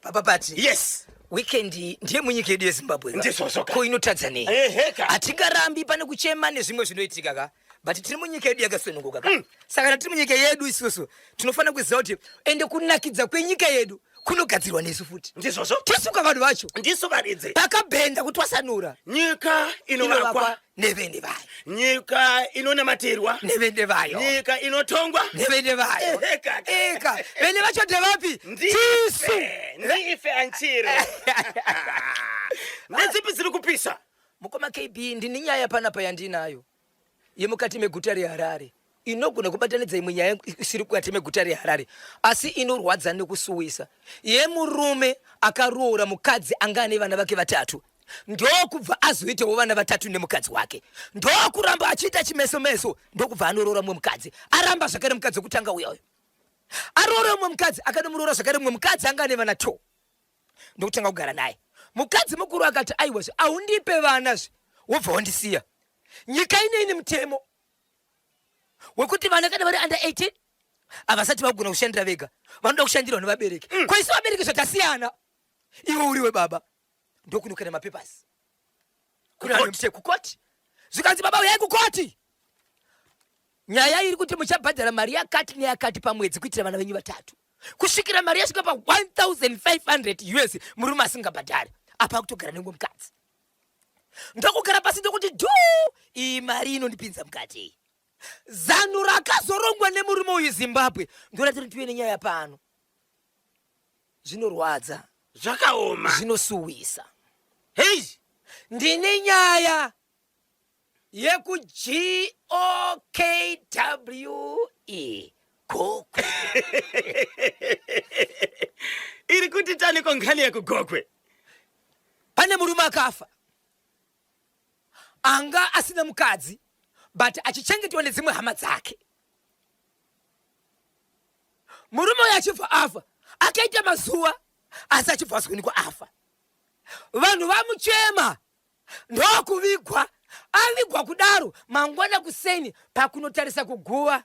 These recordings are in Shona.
Papa Pati. Yes. Weekend ndiye munyika yedu yeZimbabwe. Ndizvozvo ka. Ko inotadza nei? Eheka. Hatingarambi pane kuchema nezvimwe zvinoitika ka. But tiri munyika yedu yakasununguka ka. Saka kana tiri munyika yedu isusu tinofanira kuziva kuti ende kunakidza kwenyika yedu kunogadzirwa nesu futi. Ndizvozvo. Tisuka vanhu vacho. Ndisu varidzi. Pakabhenda kutwasanura. Nyika inovakwa nevene vayo. Nyika inonamatirwa nevene vayo. Nyika inotongwa nevene vayo. Eheka. Eka. Vene vacho ndevapi? Tisu. Ndife anchiro. Ndedzipi dziri kupisa? Mukoma KB, ndine nyaya panapa yandinayo yemukati meguta reHarare inogona kubatanidza imwe nyaya isiri mukati meguta reHarare asi inorwadza nekusuwisa yemurume akaroora mukadzi anga ane vana vake vatatu ndokubva azoitawo vana vatatu nemukadzi wake ndokuramba achiita chimesomeso ndokubva anoroora mumwe mukadzi aramba zvakare mukadzi wekutanga uya uyo aroora mumwe mukadzi akanomuroora zvakare mumwe mukadzi anga ane vana 2 ndokutanga kugara naye. Mukadzi mukuru akati aiwazve haundipe vana zve wobva wandisiya. Nyika ine ine mutemo wekuti vana kana vari under 18 havasati vagona kushandira vega, vanoda kushandirwa nevabereki. Ko isu vabereki zvatasiyana, iwe uriwe baba ndokunokana mapapers kuna Kukoti. mutemo kukoti, zvikanzi baba uyai kukoti. Nyaya iri kuti muchabhadhara mari yakati neyakati pamwedzi kuitira vana venyu vatatu kusvikira mari yasvika pa 1500 US murume asingabhadhari apa akutogara nemumwe mukadzi. Ndokugara pasi ndokuti dhu, iyi mari inondipinza mukati iyi. Zano rakazorongwa nemurume uyu Zimbabwe ndoratiri tive nenyaya pano. Zvinorwadza, Zvakaoma, zvinosuwisa. Hei, ndine nyaya yeku GOKWE Gokwe. Iri kuti taniko nkhani yekugokwe? Pane murume akafa anga asina mukadzi but achichengetwa nedzimwe hama dzake. Murume uyu achibva afa akaita mazuva asi achibva azoonekwa afa. Vanhu vamuchema ndokuvigwa. Avigwa kudaro mangwana kuseni pakunotarisa kuguva,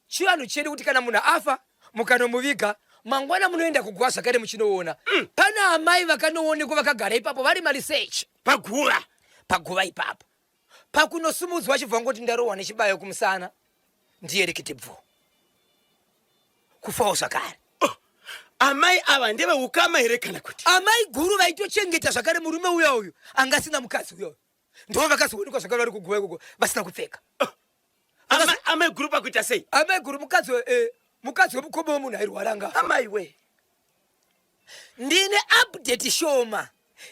chivanhu chedu kuti kana munhu afa mukanomuviga mangwana munoenda kuguva zvakare muchinoona. Pana amai vakanoonekwa vakagara ipapo vari maresearch paguva, paguva ipapo pakunosumudzwa achibva ngoti ndarohwa nechibayo kumusana ndiye rikiti bvu kufawo zvakare. Oh, amai ava ndeveukama here kana kuti amai guru vaitochengeta zvakare murume uya uyu anga asina mukadzi uya uyu ndo vakazoonekwa zvakare vari kuguva ikoko vasina kupfeka. Oh, amai guru pakuita sei? Amai guru mukadzi wemukoma wemunhu airwara anga afa. Amai we. Ndine update shoma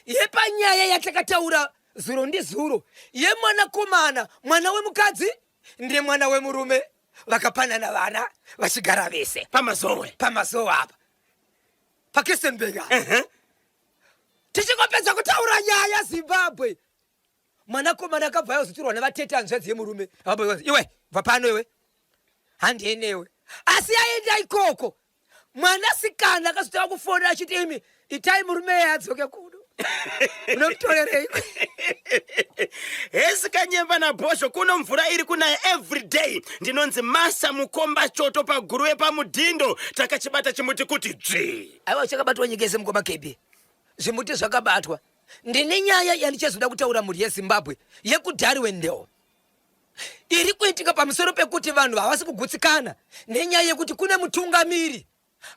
yepanyaya yatakataura zuro ndizuro yemwanakomana, mwana wemukadzi ndemwana wemurume vakapanana vana vachigara vese pamazowe, pamazowe apa paKistenberg apa. Tichingopedza kutaura nyaya Zimbabwe, mwanakomana akabva azotorwa nevatete hanzvadzi yemurume. Iwe bva pano iwe, handienewe. Asi aenda ikoko mwanasikana akazotanga kufonera achiti imi itai murume iye adzoke kuno. Unomutorerei? Hesi Kanyemba naBhozho, kuno mvura iri kunaya everyday. Ndinonzi Masa Mukomba Choto paGuruve paMudhindo. Takachibata chimuti kuti dzvi. Aiwa chakabatwa nyika yese mukoma KB. Zvimuti zvakabatwa. Ndine nyaya yandichazoda kutaura mhuri yeZimbabwe yekuDarwendale iri kuitika pamusoro pekuti vanhu havasi kugutsikana nenyaya yekuti kune mutungamiri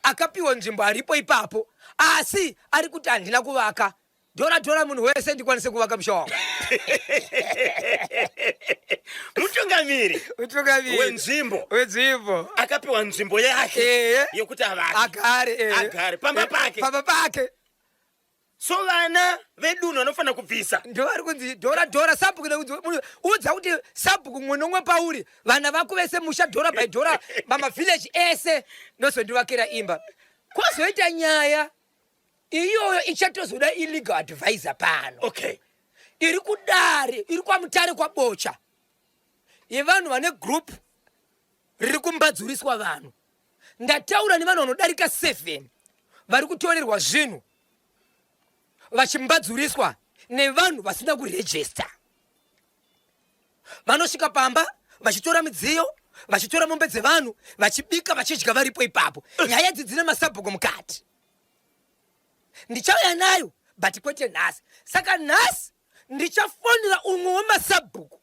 akapiwa nzvimbo aripo ipapo asi ari kuti handina kuvaka. Dora dora munhu wese ndikwanise kuvaka musha wangu. Mutungamiri Mutungamiri wenzvimbo wenzvimbo akapiwa nzvimbo yake yekuti avake, agare, agare pamba pake, pamba pake. So vana vedunhu vanofanira kubvisa. Ndo vari kunzi dora dora sabhuku nekunzi udza kuti sabhuku mumwe nomwe pauri vana vako vese musha dora by dora mama village ese ndozondivakira imba. Kwozoita nyaya iyoyo ichatozoda illegal advisor pano. Iri kudare, iri kwaMutare kwaBocha yevanhu vane group riri kumbadzuriswa vanhu. Ndataura nevanhu vanodarika 7 vari kutorerwa zvinhu vachimbadzuriswa nevanhu vasina kurejista. Vanosvika pamba vachitora midziyo, vachitora mombe dzevanhu, vachibika, vachidya varipo ipapo. Nyaya idzi dzine masabhuku mukati. Ndichauya nayo, but kwete nhasi. Saka nhasi ndichafonera umwe wemasabhuku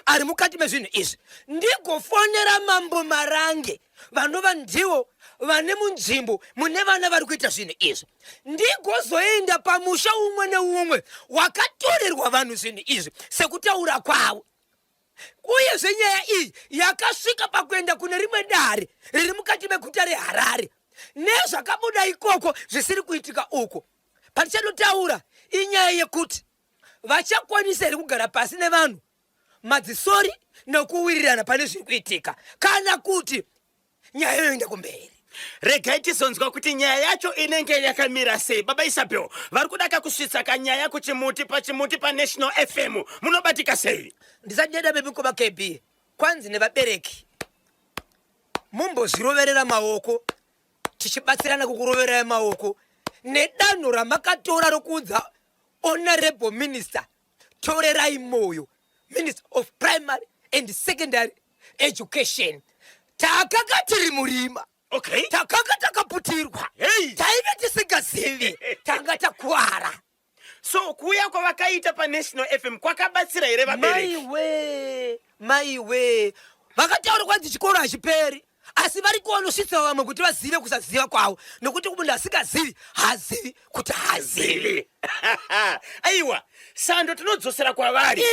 ari mukati mezvinhu izvi, ndigofonera Mambo Marange, vanova ndivo vane munzvimbo mune vana vari kuita zvinhu izvi, ndigozoenda pamusha umwe neumwe wakatorerwa vanhu zvinhu izvi sekutaura kwavo. Uyezve nyaya iyi yakasvika pakuenda kune rimwe dare riri mukati meguta reHarare, nezvakabuda ikoko zvisiri kuitika uko. Patichanotaura inyaya yekuti vachakwanisa here kugara pasi nevanhu madzisori nekuwirirana pane zviri kuitika, kana kuti nyaya yoenda kumberi. Regai tizonzwa kuti nyaya yacho inenge yakamira sei. Baba Isabel vari kudaka kusvitsa kanyaya kuchimuti, pachimuti paNational FM munobatika sei? Ndisati ndaenda bebikoma KB, kwanzi nevabereki mumbozviroverera maoko, tichibatsirana kukuroverai maoko nedanho ramakatora rokuudza Honorable Minister Torerai Moyo, Minister of Primary and Secondary Education. Takanga tiri murima. Takanga takaputirwa. Taive tisingazivi, tanga takwara. So kuuya kwavakaita paNational FM kwakabatsira here vabereki? Maiwe, maiwe, vakataura kwanzi chikoro hachiperi, asi vari kuvanosvitsa vamwe kuti vazive kusaziva kwavo, nokuti munhu asingazivi haazivi kuti haazivi. Aiwa, sando tinodzosera kwavari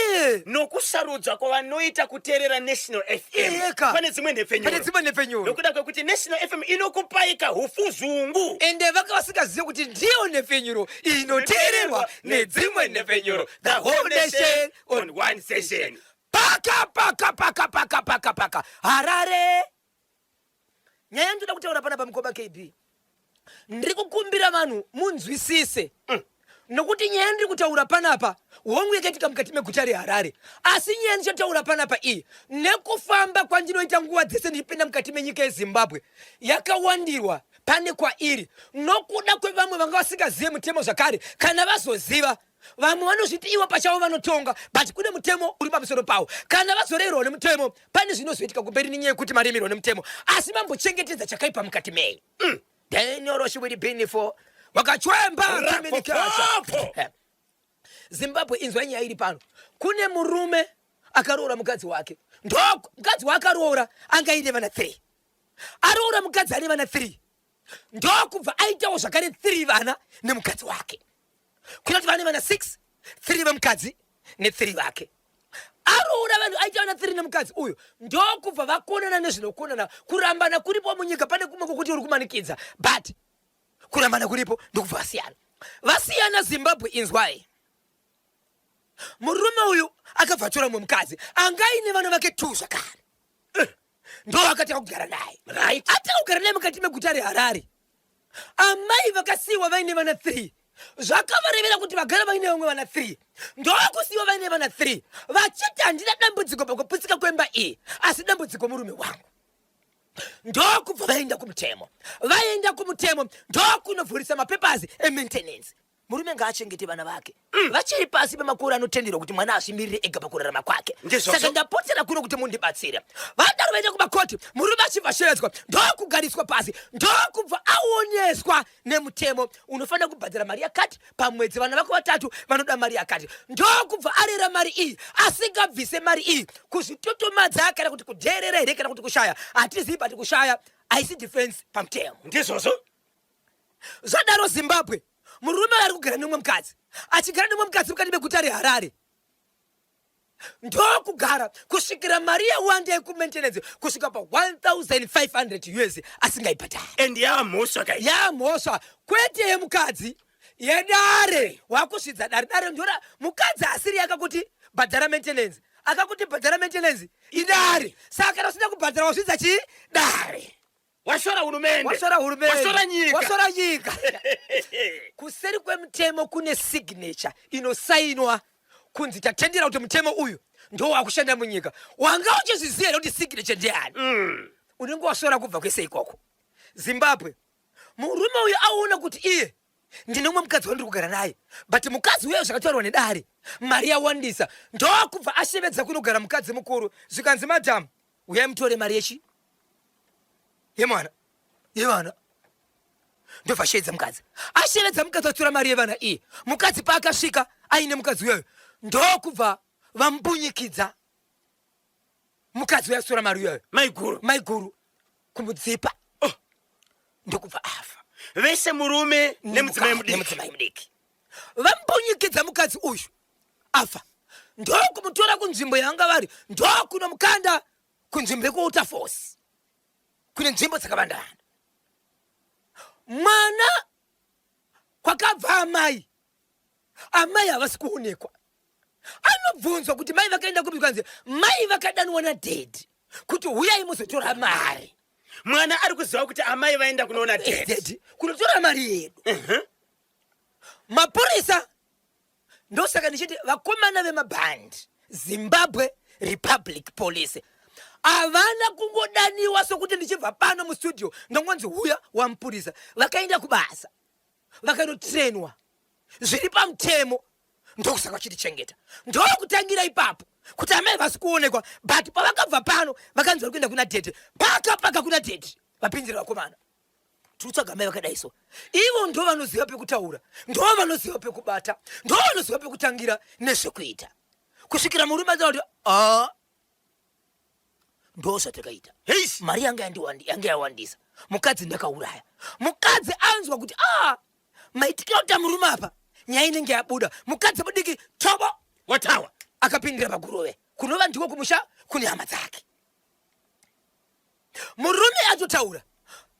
nokusarudza kwavanoita kuteerera National FM. Iyeka. Pane dzimwe nhepfenyuro. Pane dzimwe nhepfenyuro. Nokuda kwekuti National FM inokupai kahufuzungu. Ende vanga vasingazive kuti ndiyo nhepfenyuro inoteererwa nedzimwe nhepfenyuro, the whole nation on one session. Paka paka paka paka paka paka Harare. Nyaya yandinoda kutaura panapa, mukoma KB, ndiri kukumbira vanhu munzwisise, nokuti nyaya yandiri kutaura panapa hongu yakaitika mukati meguta reHarare, asi nyaya ndichataura panapa iyi, nekufamba kwandinoita nguva dzese ndichipinda mukati menyika yeZimbabwe, yakawandirwa pane kwairi nokuda kwevamwe vanga vasingazive mutemo. Zvakare kana vazoziva, vamwe vanozviti ivo pachavo vanotonga, but kune mutemo uri pamusoro pavo. Kana vazorerwa nemutemo, pane zvinozoitika kumberi nenyaya yekuti maremerwa nemutemo, asi vambochengetedza chakaipa mukati menyu. Daniel Roshwiri Binifo wakachwemba. Rapopopo. Zimbabwe, inzwa nyaya iri pano. Kune murume akaroora mukadzi wake. Ndo mukadzi waakaroora anga aine vana 3. Aroora mukadzi ane vana 3, ndokubva aitawo zvakare 3 vana nemukadzi wake, kuita kuti vane vana 6, 3 vemukadzi ne3 vake. Aroora vanhu, aita vana 3 nemukadzi uyu, ndokubva vakonana nezvinokonana. Kurambana kuripo munyika, pane kumwe kwokuti uri kumanikidza, but kurambana kuripo. Ndokubva vasiyana. Vasiyana, Zimbabwe inzwai, murume uyu akabva atora mumwe mukadzi anga aine vana vake 2 zvakare. Ndo akatanga kugara naye. Atanga kugara naye mukati meguta reHarare. Amai vakasiyiwa vaine vana 3, zvakavarevera kuti vagara vaine vamwe vana 3. Ndokusiyiwa vaine vana 3, vachiti handina dambudziko pakuputsika kwemba iyi, asi dambudziko murume wangu. Ndokubva vaenda kumutemo. Vaenda kumutemo, ndokunovhurisa mapapers emaintenance. Murume ngaachengete vana vake vachiri pasi pemakore anotenderwa kuti mwana azvimirire ega pakurarama kwake. Ndizvozvo. Saka ndapotera kuno kuti mundibatsire. Vadaro vaenda kumakoti, murume achibva shevedzwa, ndokugariswa pasi, ndokubva aoneswa nemutemo: unofanira kubhadhara mari yakati pamwedzi, vana vako vatatu vanoda mari yakati. Ndokubva arera mari iyi, asingabvise mari iyi kuzvitutumadza kana kuti kudheerera here kana kuti kushaya, hatizivi, but kushaya haisi defense pamutemo. Ndizvozvo. Zvadaro, Zimbabwe, murume ari kugara nemumwe mukadzi, achigara nemumwe mukadzi mukati meguta reHarare, ndokugara kusvikira mari yawanda yekumaintenance kusvika pa1500 US, asingaibhadhari. And yamhosva kai? Yamhosva, kwete yemukadzi, yedare. Wakusvidza dare. Dare ndora mukadzi asiri yakakuti bhadhara maintenance. Akakuti bhadhara maintenance idare. Saka kana usina kubhadhara, wasvidza chii? Dare. Wasora hurumende. Wasora hurumende. Wasora nyika. Wasora nyika. Kuseri kwemutemo kune signature inosainwa kunzi tatendera kuti mutemo uyu ndo wakushanda munyika. Wanga uchizviziva here kuti signature ndeyani? Unenge wasora kubva kwese ikoko. Zimbabwe, murume uyu aona kuti iye ndine umwe mukadzi wandiri kugara naye, but mukadzi uyo zvakataurwa nedare mari yawandisa. Ndokubva ashevedza kunogara mukadzi mukuru, zvikanzi, "Madam, uyai mutore mari yechi yemwana, yevana." Ndobva ashevedza mukadzi, ashevedza mukadzi atora mari yevana iye. Mukadzi paakasvika aine mukadzi uyoyo, ndokubva vambunyikidza mukadzi uyo atora mari uyoyo, maiguru, maiguru kumudzipa. Oh, ndokubva afa. Vese murume nemudzimai mudiki, nemudzimai mudiki vambunyikidza mukadzi uyu afa, ndokumutora kunzvimbo yavanga vari, ndokunomukanda kunzvimbo yekuWaterfalls, kune nzvimbo dzakavandana. Mwana kwakabva amai, amai havasi kuonekwa. Anobvunzwa kuti mai vakaenda kupi, kwanzi mai vakadanwa nadhedhi kuti huyai muzotora mari. Mwana ari kuziva kuti amai vaenda kunoona dhedhi kunotora mari yedu. Mapurisa, ndosaka ndichiti vakomana vemabhandi, Zimbabwe Republic Police, havana kungodaniwa sokuti ndichibva pano mustudio ndongonzi huya wamupurisa. Vakaenda kubasa, vakanotrainwa zviri pamutemo, ndokusaka vachitichengeta. Ndokutangira ipapo kuti amai vasi kuonekwa, but pavakabva pano vakanzi vari kuenda kuna dhedhi, paka paka kuna dhedhi vapinzira vakomana, tiri kutsvaga mai vakadai. So ivo ndo vanoziva pekutaura, ndo vanoziva pekubata, ndo vanoziva pekutangira nezvekuita, kusvikira murume aziva kuti a ndo zvatakaita. Mari yanga yanga yawandisa, mukadzi ndakauraya. Mukadzi anzwa kuti a maitikira kuti murume apa nyaya inenge yabuda, mukadzi mudiki tobo watawa akapindira paGuruve, kunova ndiko kumusha kune hama dzake. Murume atotaura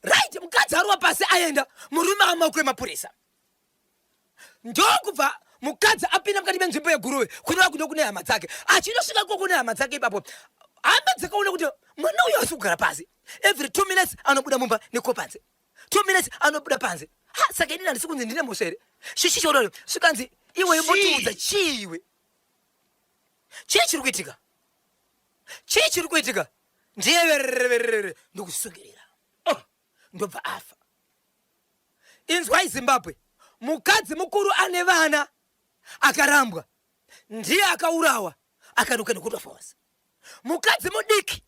right, mukadzi arova pasi aenda, murume amaoko emapurisa. Ndokubva mukadzi apinda mukati menzvimbo yeGuruve, kunova kuno kune hama dzake. Achinosvika koko kune hama dzake ipapo, hama dzakaona kuti mwana uyu asi kugara pasi, every 2 minutes anobuda mumba nekopanze, 2 minutes anobuda panze. Ha, saka inini handisi kunzi ndine mhosva here? Chichichodoyo svikanzi iwe imbotiudza chiiwe, chii chiri kuitika, chii chiri kuitika? Ndiye vererere ndokusungirira. Oh, ndobva afa. Inzwai Zimbabwe, mukadzi mukuru ane vana akarambwa ndiye akaurawa, akanuka nekuWaterfalls. Mukadzi mudiki,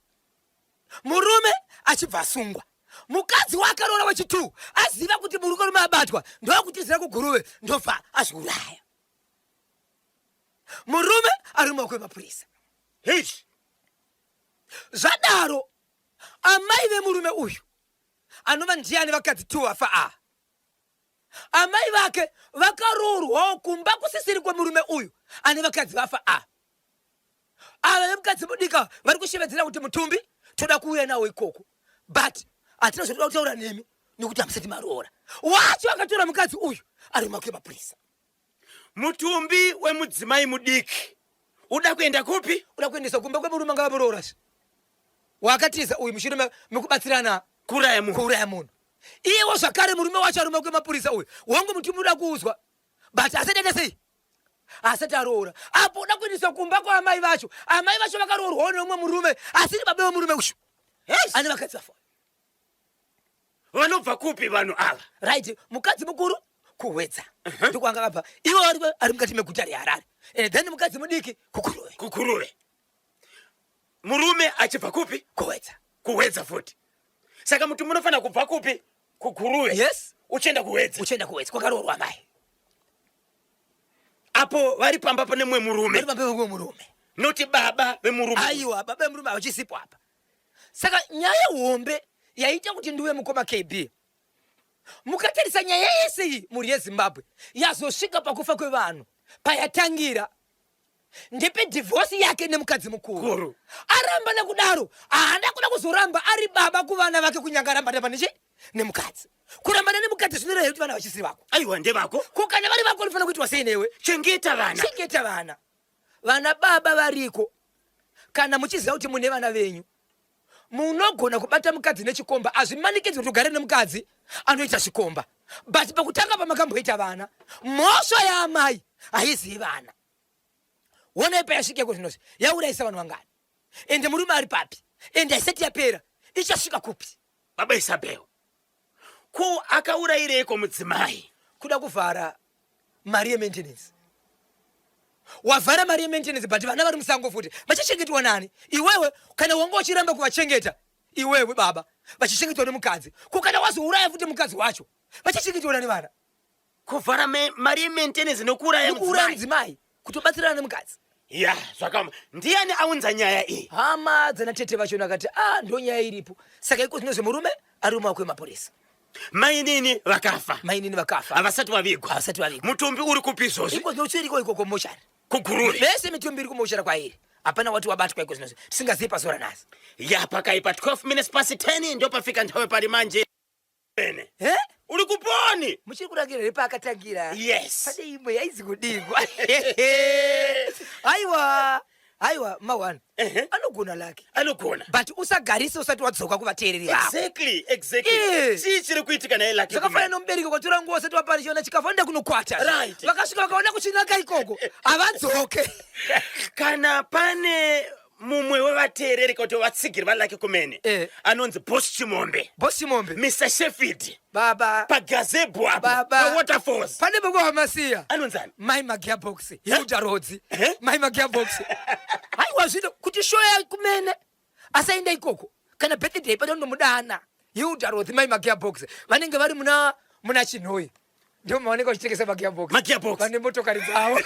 murume achibva asungwa. Mukadzi waakaroora wechi2 aziva kuti murume abatwa, ndokutizira kuGuruve, ndobva azviuraya. Murume ari mumaoko emapurisa. Zvadaro, amai vemurume uyu, anova ndiani vakadzi two vafa ava, amai vake vakaroorwawo kumba kusisiri kwemurume uyu ane vakadzi vafa ava. Ava vemukadzi mudika vari kushevedzera kuti mutumbi toda kuuya nawo ikoko, but hatina zvotoda kutaura nemi nekuti hamusati maroora. Wacho akatora mukadzi uyu ari mumaoko emapurisa. Mutumbi wemudzimai mudiki uda kuenda kupi? Uda kuendeswa kumba kwemurume anga vamuroora wakatiza uyu mushure mekubatsirana kuuraya munhu. Kuuraya munhu. Iyewo zvakare murume wacho ari mumaoko emapurisa uyu. Wangu mutumbi uda kuuzwa, but asati aita sei, asati aroora. Apo uda kuendeswa kumba kwaamai vacho, amai vacho vakaroorwawo neumwe murume asiri baba vemurume ushu ane vakadzi vafa. Vanobva kupi vanhu ava? Right, mukadzi mukuru kuHwedza, ndokwanga akabva. Ivo ari mukati meguta reHarare, and then mukadzi mudiki kuGuruve. Kuguruve. Murume achibva kupi? KuHwedza. KuHwedza futi. Saka mutumbi unofanira kubva kupi? KuGuruve. Yes. Uchienda kuHwedza. Uchienda kuHwedza kwakaroorwa amai. Apo vari pamba pane mumwe murume. Vari pamba pemumwe murume. Noti baba vemurume. Aiwa, baba vemurume havachisipo apa. Saka nyaya hombe yaita kuti ndiwe mukoma KB, mukatarisa nyaya yese iyi, mhuri yeZimbabwe, yazosvika pakufa kwevanhu, payatangira ndepedivorce yake nemukadzi mukuru. Kuru. Aramba nekudaro, haana kuda kuzoramba ari baba kuvana vake, kunyange aramba nechi nemukadzi. Kurambana nemukadzi zvinoreva kuti vana vachisiri vako. Aiwa, ndevako. Ko kana vari vako, unofanira kuitwa sei newe? Chengeta vana. Chengeta vana. Vana baba variko, kana muchiziva kuti mune vana venyu, munogona kubata mukadzi nechikomba. Hazvimanikidzwi kuti ugare nemukadzi anoita zvikomba, but pakutanga pamakamboita vana, mhosva yaamai haizivi vana. Onai payasvikeko zvinozvi, yaurayisa vanhu vangani, ende murume ari papi? Ende haisati yapera, ichasvika kupi? Baba Isabel, ko akaurayireiko mudzimai? Kuda kuvhara mari yemaintenance. Wavhara mari yemaintenance, but vana vari musango futi vachachengetwa nani? Iwewe kana wanga uchiramba kuvachengeta iwewe baba, vachichengetwa nemukadzi, ko kana wazouraya futi mukadzi wacho? Vachachengetwa nevana. Kuvhara mari yemaintenance nokuuraya Nokuuraya mudzimai, kutobatsirana nemukadzi. Ya, zvakaoma. Ndiani aunza nyaya iyi? Hama dzana tete vachona akati, ah, ndo nyaya iripo. Saka iko zvino zvemurume ari mumaoko emapurisa. Mainini vakafa. Mainini vakafa. Havasati vavigwa. Havasati vavigwa. Mutumbi uri kupi izvozvi? Iko zvino uchiriko ikoko mochari. Kuguruve. Vese mitumbi iri kumochari kwairi. Hapana wati wabatwa iko zvino. Tisingazivi pazuva ranhasi. Ya, pakaipa 12 minutes past 10 ndopafika nthawe pari manje. Ene. Eh? Uri kuponi? Muchiri kurangira here paakatangira? Yes. Pane imwe yainzi kudingwa. Aiwa. Aiwa, mawana. Anogona lake. Anogona. But usagarise usati wadzoka kuvateereri vako. Exactly. Chii chiri kuitika naye Lucky? Zvakafanana nomubereki ukatora nguva usati wapana chiona chikafu anoda kunokwata. Right. Vakasvika vakaona kuchinaka ikoko havadzoke. Kana pane mumwe wevateereri kuti vatsigiri vaLucky Kumene eh. anonzi Boss Chimombe. Boss Chimombe. Mr Sheffield. Baba. Pagazebo apo. Baba. PaWaterfalls. Pane boko wamasiya. Anonzani? Mai Magearbox. Hilda Rodzi. Eh? Mai Magearbox. Haiwa zvino kuti show ya Kumene asaenda ikoko. Kana birthday pano ndomudana. Hilda Rodzi Mai Magearbox. Vanenge vari muna muna Chinhoyi. Ndio maoneka vachitengesa magearbox. Magearbox. Vane motokari dzavo.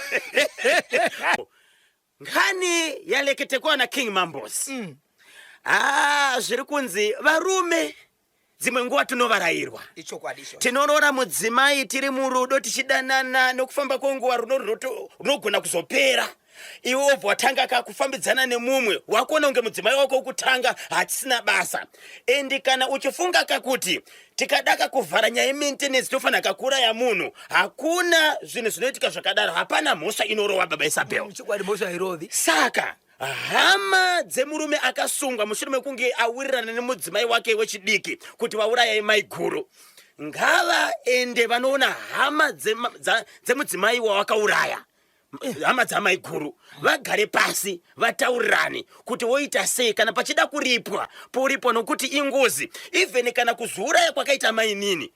Nkhani yaleketekwa na King Mambos. Ah, zviri kunzi varume dzimwe nguva tinovarairwa. Ichokwadi icho. Tinoroora mudzimai tiri murudo tichidanana nokufamba kwenguva rudo runogona kuzopera. Iwe wobva watanga ka kufambidzana nemumwe wakuona kunge mudzimai wako wekutanga hachisina basa. And kana uchifunga ka kuti tikadaka kuvhara nyaya yemaintenance tofanira kakuuraya munhu hakuna zvinhu zvinoitika zvakadaro hapana mhosva inorova baba Isabel. Chokwadi mhosva hairovi. Saka hama dzemurume akasungwa mushure mekunge awirirana nemudzimai wake wechidiki kuti vaurayai maiguru ngavaende vanoona hama dzemudzimai wawakauraya hama dzamaiguru vagare pasi vataurirane kuti woita sei kana pachida kuripwa poripwa nokuti ingozi even kana kuzviuraya kwakaita mainini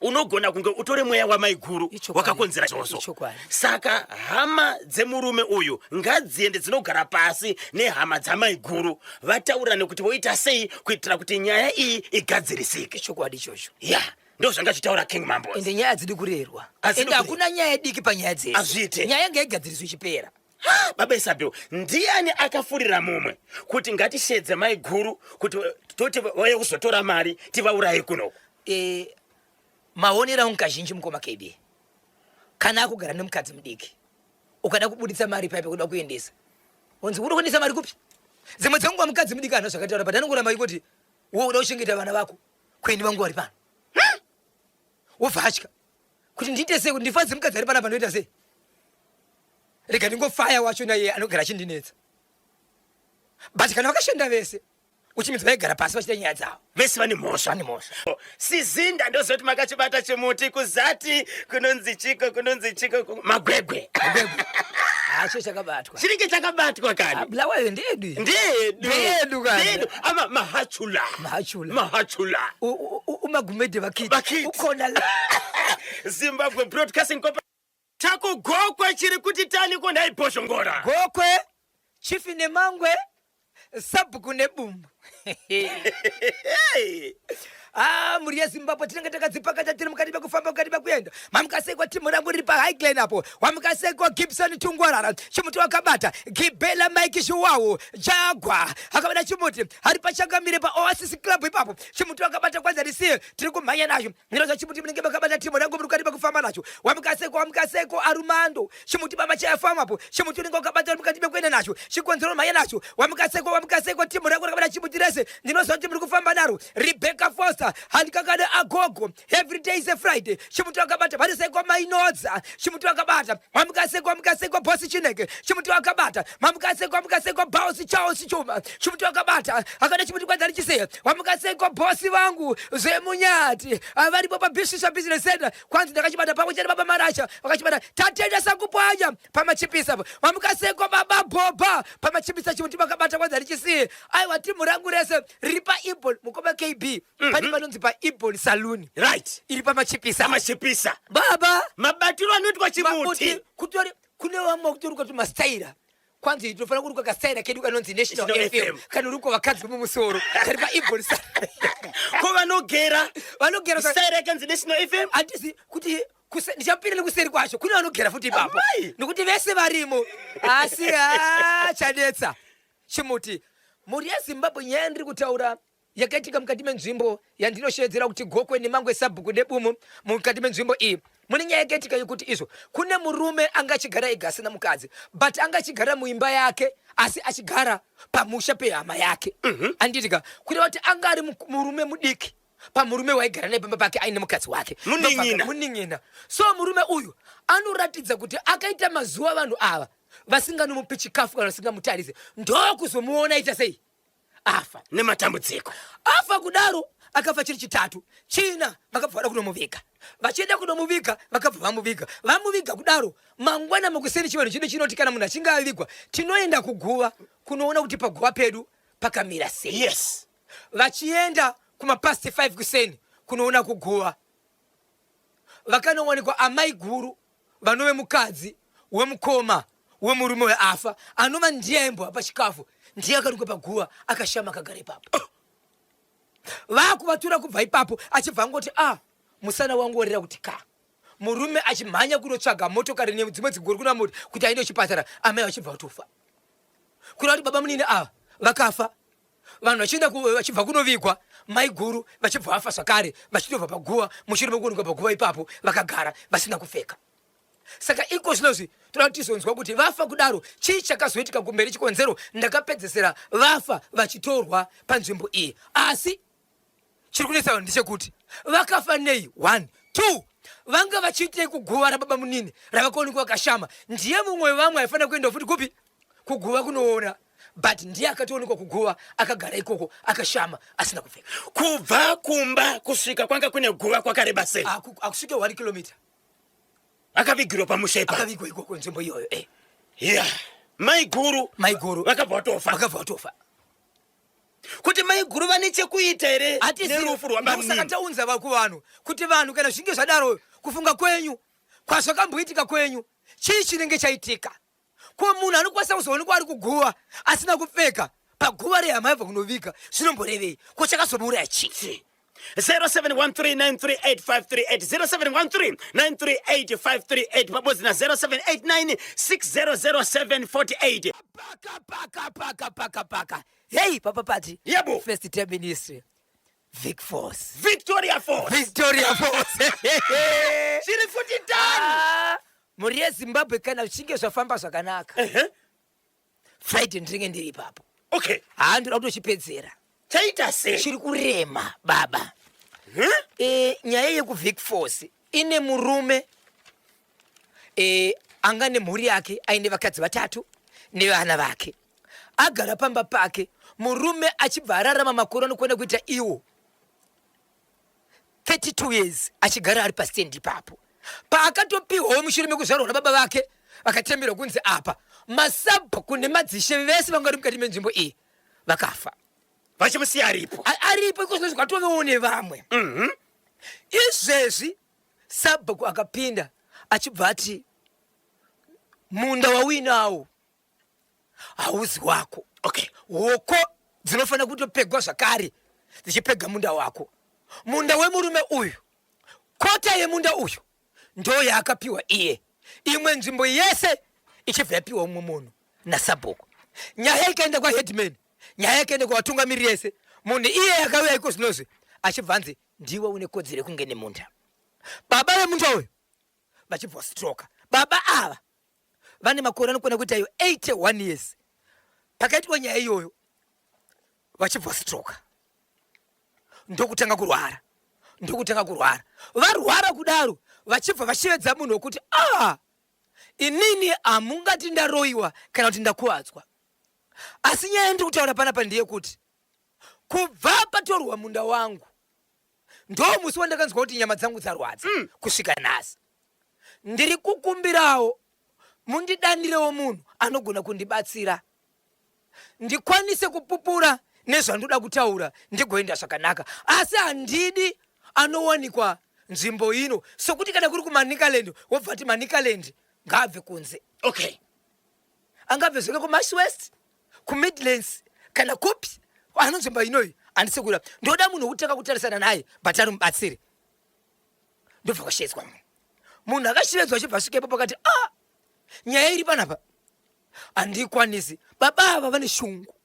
unogona kunge utore mweya wamaiguru wakakonzera izvozvo. Saka hama dzemurume uyu ngadziende dzinogara pasi nehama dzamaiguru vataurirane kuti voita sei kuitira kuti nyaya iyi igadzirisike. Ichokwadi ichocho. Ya, ndo zvanga zvitaura King Mambo. Ende nyaya hadzidi kurerwa. Ende hakuna nyaya diki panyaya dzese. Hazviite. Nyaya ngaigadziriswe ichipera. Ha, baba Isabel, ndiani akafurira mumwe kuti ngatishedze maiguru kuti toti vauye kuzotora mari tivauraye kuno? Maonero angu kazhinji mukoma KB, kana akugara nemukadzi mudiki ukada kubuditsa mari paipa kuda kuendesa onzi uri kuendesa mari kupi? Dzimwe dzenguva mukadzi mudiki ana zvakataura but anongoramba achingoti wo uda kuchengeta vana vako kweni vangu vari pano. Wobva atya kuti ndiite sei kuti ndifadze mukadzi ari panapa ndoita sei? Rega ndingofaya wacho naiye anogara achindinetsa. But kana vakashanda vese uchimidzi vaigara pasi vachiita nyaya dzavo. Vese vane mhosva. Vane mhosva. Sizinda ndoziva kuti makachibata chimuti kuzati kunonzi chiko kunonzi chiko magwegwe. Magwegwe. Hacho chakabatwa. Chinenge chakabatwa kani. Ah, Bulawayo ndeyedu. Ndeyedu. Ndeyedu kani. Ndeyedu. Ama mahachula. Mahachula. Mahachula. Umagumede vakiti. Vakiti. Ukhona la. Zimbabwe Broadcasting Corporation. Chako Gokwe chiri kuti tani ko nhai Bhozhongora. Gokwe, Chief Nemangwe, Sabhuku Nebumbu. Ah, mhuri yeZimbabwe tinenge takadzipakata tiri mukati mekufamba mukati mekuenda. Mamukasekwa timu rangu riri paHighland apo. Wamukasekwa Gibson Tungwarara, chimuti wakabata Gibela Mike Zhuwawo, Jagwa akabata chimuti ari pachangamire paOasis Club ipapo. Chimuti wakabata kwanza risiye tiri kumhanya nacho. Ndinoza chimuti munenge makabata timu rangu muri mukati mekufamba nacho. Wamukasekwa wamukasekwa Arumando, chimuti baba chayafamba apo. Chimuti unenge wakabata uri mukati mekuenda nacho. Chikonzero mhanya nacho. Wamukasekwa wamukasekwa timu rangu rakabata chimuti rese. Ndinoziva kuti muri kufamba naro. Rebecca Foster handikakane agogo. Every day is a Friday. Chimuti wakabata varisekwa mainodza. Chimuti wakabata wamukasekwa wamukasekwa boss Chineke. Chimuti wakabata mamukasekwa wamukasekwa boss Charles Chuma. Chimuti wakabata akada chimuti kwanza richiseya. Wamukasekwa boss vangu zvemunyati. Varipo pa Bishisha Business Center. Kwanzi ndakachibata pamwe chete baba Marasha vakachibata. Tatenda Sakupwanya pamachipisa apo. Mamukasekwa baba Bhobha pamachipisa chimuti vakabata kwanza richisiye. Aiwa timu rangu rese riri paEbon mukoma KB. Pane panonzi paEbon Saloon. Right. Iri pamachipisa. Pamachipisa. Baba. Mabatiro anoitwa chimuti. Mabuti, kutori kune vamwe kutori kuti mastaira. Kwanzi tinofanira kuruka kastaira kedu kanonzi National National FM FM. kanorukwa vakadzi mumusoro kari paibon. Ko vanogera? Vanogera Style yakanzi National FM. Handisi kuti ndichapinda nekuseri kwacho, kune vanogera futi ipapo. Amai! Nekuti vese varimo, asi ha, chanetsa chimuti, mhuri yeZimbabwe. Nyaya yandiri kutaura yakaitika mukati menzvimbo yandinoshevedzera kuti Gokwe neMangwe, sabhuku neBumu. Mukati menzvimbo iyi mune nyaya yakaitika yekuti izvo kune murume anga achigara ega asina mukadzi, but anga achigara muimba yake, asi achigara pamusha pehama yake, anditika kureva kuti anga ari murume mudiki pamurume waigara naye pamba pake aine mukadzi wake. Munin'ina. Munin'ina. So murume uyu anoratidza kuti akaita mazuva vanhu ava vasinganomupi chikafu kana vasingamutarise, ndokuzomuona ita sei, afa. Nematambudziko. Afa kudaro, akafa chiri Chitatu. China vakabva vada kunomuviga. Vachienda kunomuviga, vakabva vamuviga. Vamuviga kudaro, mangwana mukuseni, chivanhu chedu chinoti kana munhu achinge avigwa, tinoenda kuguva kunoona kuti paguva pedu pakamira sei. Vachienda kumapast 5 kuseni kunoona kuguva, vakanowanikwa amai guru vanove mukadzi wemukoma wemurume weafa, anova ndiye aimbova chikafu, ndiye akarukwa paguva akashama, akagara ipapo. Vakuvatura kubva ipapo, achibva angoti, "A, musana wangu worera kuti ka." Murume achimhanya kunotsvaga motokari nedzimwe dzigori kuna moti kuti aende kuchipatara, amai vachibva vatofa. Kureva kuti baba munini ava vakafa, vanhu vachienda vachibva kunovigwa mai guru, vachibva vafa zvakare, vachitobva paguva mushure mekuonekwa paguva ipapo vakagara vasina kupfeka. Saka iko zvinozvi toda kuti tizonzwa kuti vafa kudaro chii chakazoitika kumberi. Chikonzero ndakapedzesera vafa vachitorwa panzvimbo iyi, asi chiri kunetsa vanhu ndechekuti vakafa nei? One, two, vanga vachiitei kuguva rababa munini ravakaonekwa vakashama? Ndiye mumwe wevamwe aifanira kuenda futi kupi? Kuguva kunoona, but ndiye akatoonekwa kuguva akagara ikoko akashama asina kupfeka. Kubva kumba kusvika kwanga kune guva kwakareba sei? Akusvike 1 kilometer. Akavigirwa pamusha ipapo? Akavigwa ikoko, nzvimbo iyoyo. Ya, mai guru. Mai guru. Vakabva vatofa. Vakabva vatofa. Kuti mai guru vane chekuita here nerufu Saka rwabamunini? Taunza kuvanhu kuti vanhu, kana zvinge zvadaro, kufunga kwenyu kwazvakamboitika kwenyu, chii chinenge chaitika? Ko munhu anokwanisa kuzoonekwa ari kuguva asina kupfeka paguva rehama yabva kunoviga, zvinomborevei? Ko chakazomuuraya chii? 0713938538, 0713938538, pabodzi na 0789600748. Paka paka paka paka paka. Hei, Papa Pati. Yebo. First Term Ministry, Vic Force. Victoria Force. Victoria Force. Chiri futi tani. Ah, mhuri yeZimbabwe, kana zvichinge zvafamba zvakanaka, Friday ndinenge ndiri ipapo. Haa, ndoda kutochipedzera. Chaita sei? Chiri kurema, baba. Huh? Nyaya yekuVic Force ine murume anga nemhuri yake, aine vakadzi vatatu nevana vake, agara pamba pake. Murume achibva ararama makore anokuenda kuita iwo 32 years achigara ari pastendi ipapo. Paakatopiwawo mushure mekuzvarwa nababa vake, vakatemerwa kunzi apa masabhuku nemadzishe vese vanga vari mukati menzvimbo iyi vakafa. Vachimusiya aripo. Aripo iko zvinozvi, kwatovewo nevamwe. Izvezvi sabhuku akapinda achibva ati munda wauinawo hauzi wako. Hoko dzinofanira kutopegwa zvakare, dzichipega munda wako. Munda wemurume uyu, kota yemunda uyu ndo yaakapiwa iye, imwe nzvimbo yese ichibva yapiwa mumwe munhu nasabhuku. Nyaya ikaenda kwaheadman, nyaya ikaenda kuvatungamiriri yese, munhu iye akauya iko zvinozvi achibva anzi ndiwe une kodzero yekunge nemunda. Baba vemunda uyu vachibva stroka. Baba ava vane makore anokwana kuita iyo 81 years pakaitwa nyaya iyoyo. Vachibva stroka, ndokutanga kurwara, ndokutanga kurwara. Varwara kudaro, vachibva vashevedza munhu wekuti, "A, inini hamungati ndaroyiwa kana kuti ndakuvadzwa, asi nyaya yandiri kutaura panapa ndeyekuti kubva patorwa munda wangu, ndo musi wandakanzwa kuti nyama dzangu dzarwadza. Kusvika nhasi ndiri kukumbirawo mundidanirewo munhu anogona kundibatsira ndikwanise kupupura nezvandoda kutaura, ndigoenda zvakanaka. Asi handidi anowanikwa nzvimbo ino, sokuti kana kuri kuManicaland, wobva ti Manicaland ngaabve kunze." Angabve zvake kuMash West, kuMidlands kana kupi, anonzvimbo inoyi handisi kuda. Ndoda munhu wekutanga kutarisana naye but ari mubatsiri. Ndobva kwashevedzwa munhu. Munhu akashevedzwa achibva asvika ipapo akati, ah, nyaya iri panapa handikwanisi. Baba ava vane shungu.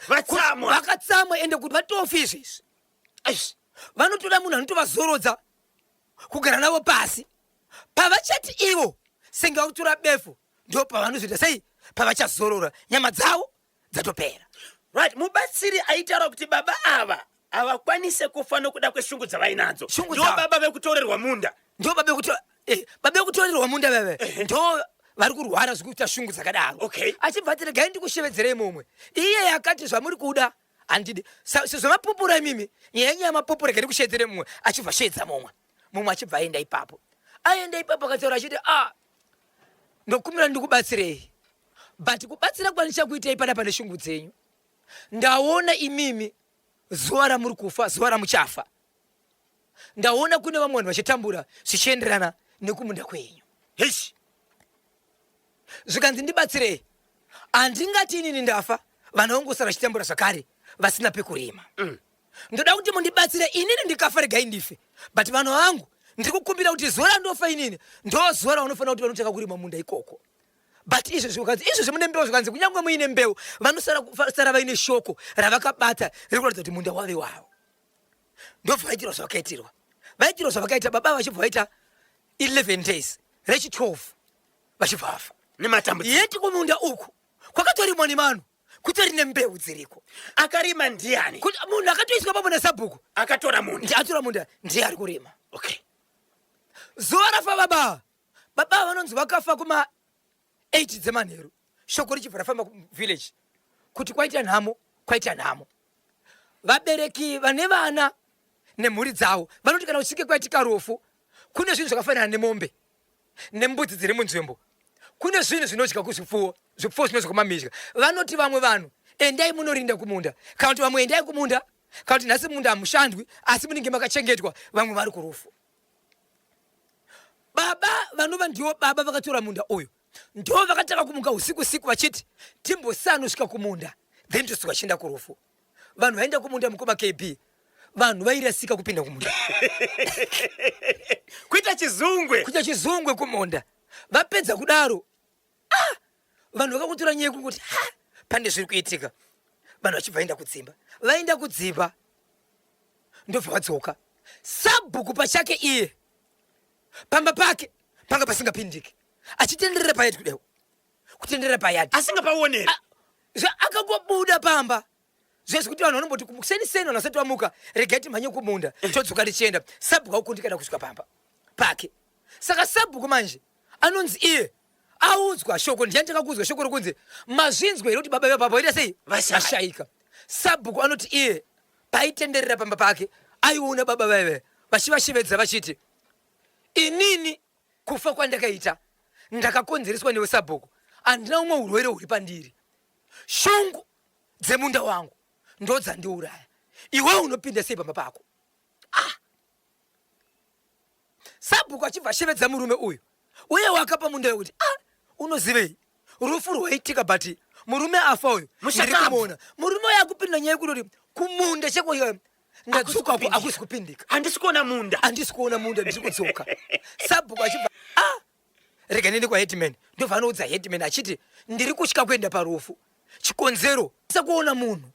Vatsamwa. Vakatsamwa ende kuti vatofi izvezvi. Eish. Vanotoda munhu anotovazorodza kugara navo pasi. Pavachati ivo senge vakutora befu ndo pavanozoita sei pavachazorora nyama dzavo dzatopera. Right, mubatsiri aitaura kuti baba ava havakwanise kufa nokuda kweshungu dzavainadzo. Shungu Ndivo dzavo. baba vekutorerwa munda. Ndo baba vekuti baba vekutorerwa munda veve ndo vari kurwara zvekuita shungu dzakadaro. Okay. Achibva ati regai ndikushevedzerei mumwe. Iye akati zvamuri kuda handidi. Sezvo mapupura imimi, nyaya yenyu yamapupura regai ndikushevedzerei mumwe. Achibva shevedza mumwe. Mumwe achibva aenda ipapo. Aenda ipapo akataura achiti ah, ndokumbira ndikubatsirei. But kubatsira kwandichakuitei panapa neshungu dzenyu. Ndaona imimi zuva ramuri kufa, zuva ramuchafa. Ndaona kune vamwe vanhu vachitambura zvichienderana nekumunda kwenyu. Heish. Zvikanzi ndibatsirei. Handingati inini ndafa, vanhu vangosara vachitambura zvakare vasina pekurima. Ndoda kuti mundibatsire inini ndikafa regai ndife. But vanhu vangu ndiri kukumbira kuti zuva randofa inini ndo zuva ravanofanira kuti vanotanga kurima munda ikoko. But izvo zvikanzi izvo mune mbeu zvikanzi kunyange muine mbeu vanosara vaine shoko ravakabata riri kuratidza kuti munda wave wavo. Ndobva vaitirwa zvavakaitirwa. Vaitirwa zvavakaita baba vachibva vaita 11 days rechi 12 vachibva vafa. Nematambudziko. Yeti kumunda uku kwakatorimwa nevanhu kutori nembeu dziriko. Akarima ndiani? Kuti munhu akatoiswa papo nesabhuku akatora munda. Atora munda ndiye ari kurima. Okay. Zuva rafa baba. Baba vanonzi vakafa kuma 8 dzemanheru. Shoko richibva rafamba kuvillage kuti kwaita nhamo, kwaita nhamo. Vabereki vane vana nemhuri dzavo vanoti kana uchinge kwaitika rufu kune zvinhu zvakafanana nemombe nembudzi dziri munzvimbo, kune zvinhu zvinodya kuzvipfuwo, zvipfuwo zvinodya kumamizha. Vanoti vamwe vanhu endai munorinda kumunda, kana kuti vamwe endai kumunda, kana kuti nhasi munda hamushandwi asi munenge makachengetwa, vamwe vari kurufu. Baba vanova ndivo baba vakatora munda uyu ndo vakatanga kumuka usiku siku vachiti timbosanosvika kumunda then tosuka chienda kurufu. Vanhu vaenda kumunda mukoma KB, vanhu vairasika kupinda kumunda. Kuita chizungwe. Kuita chizungwe kumunda. Vapedza kudaro, vanhu vakakutora nyaya yekungoti ha, pane zviri kuitika. Vanhu vachibva vaenda kudzimba. Vaenda kudzimba ndobva vadzoka. Sabhuku pachake iye pamba pake panga pasingapindiki, achitenderera payadhi kudai, kutenderera payadhi asingapaoneri. Akangobuda pamba zvese kuti vanhu vanomboti kuseni seni vanhu vasati vamuka, regai timhanye kumunda todzoka tichienda. Sabhuku akukundikana kusvika pamba pake. Saka sabhuku manje anonzi iye audzwa shoko, ndiani takakuudzwa shoko rokunzi mazvinzwa here kuti baba vepapa vaita sei? Vashaika. Sabhuku anoti iye paitenderera pamba pake aiona baba vaive vachivashevedza vachiti inini kufa kwandakaita ndakakonzereswa newe sabhuku, handina umwe urwere huri pandiri, shungu dzemunda wangu ndodzandiuraya, iwe unopinda sei pamba pako? Sabhuku achibva ashevedza murume uyu uye wakapa munda wekuti unozivei rufu rwaitika, but murume afa uyu ndiri kumuona. Murume uyu akupinda nyaya yekutoti kumunda cheko ndadzoka uko hakusi kupindika, handisi kuona munda, handisi kuona munda, ndiri kudzoka. Sabhuku achibva rega ndiende kwaheadman, ndobva anoudza headman achiti ndiri kutya kuenda parufu, chikonzero sakuona munhu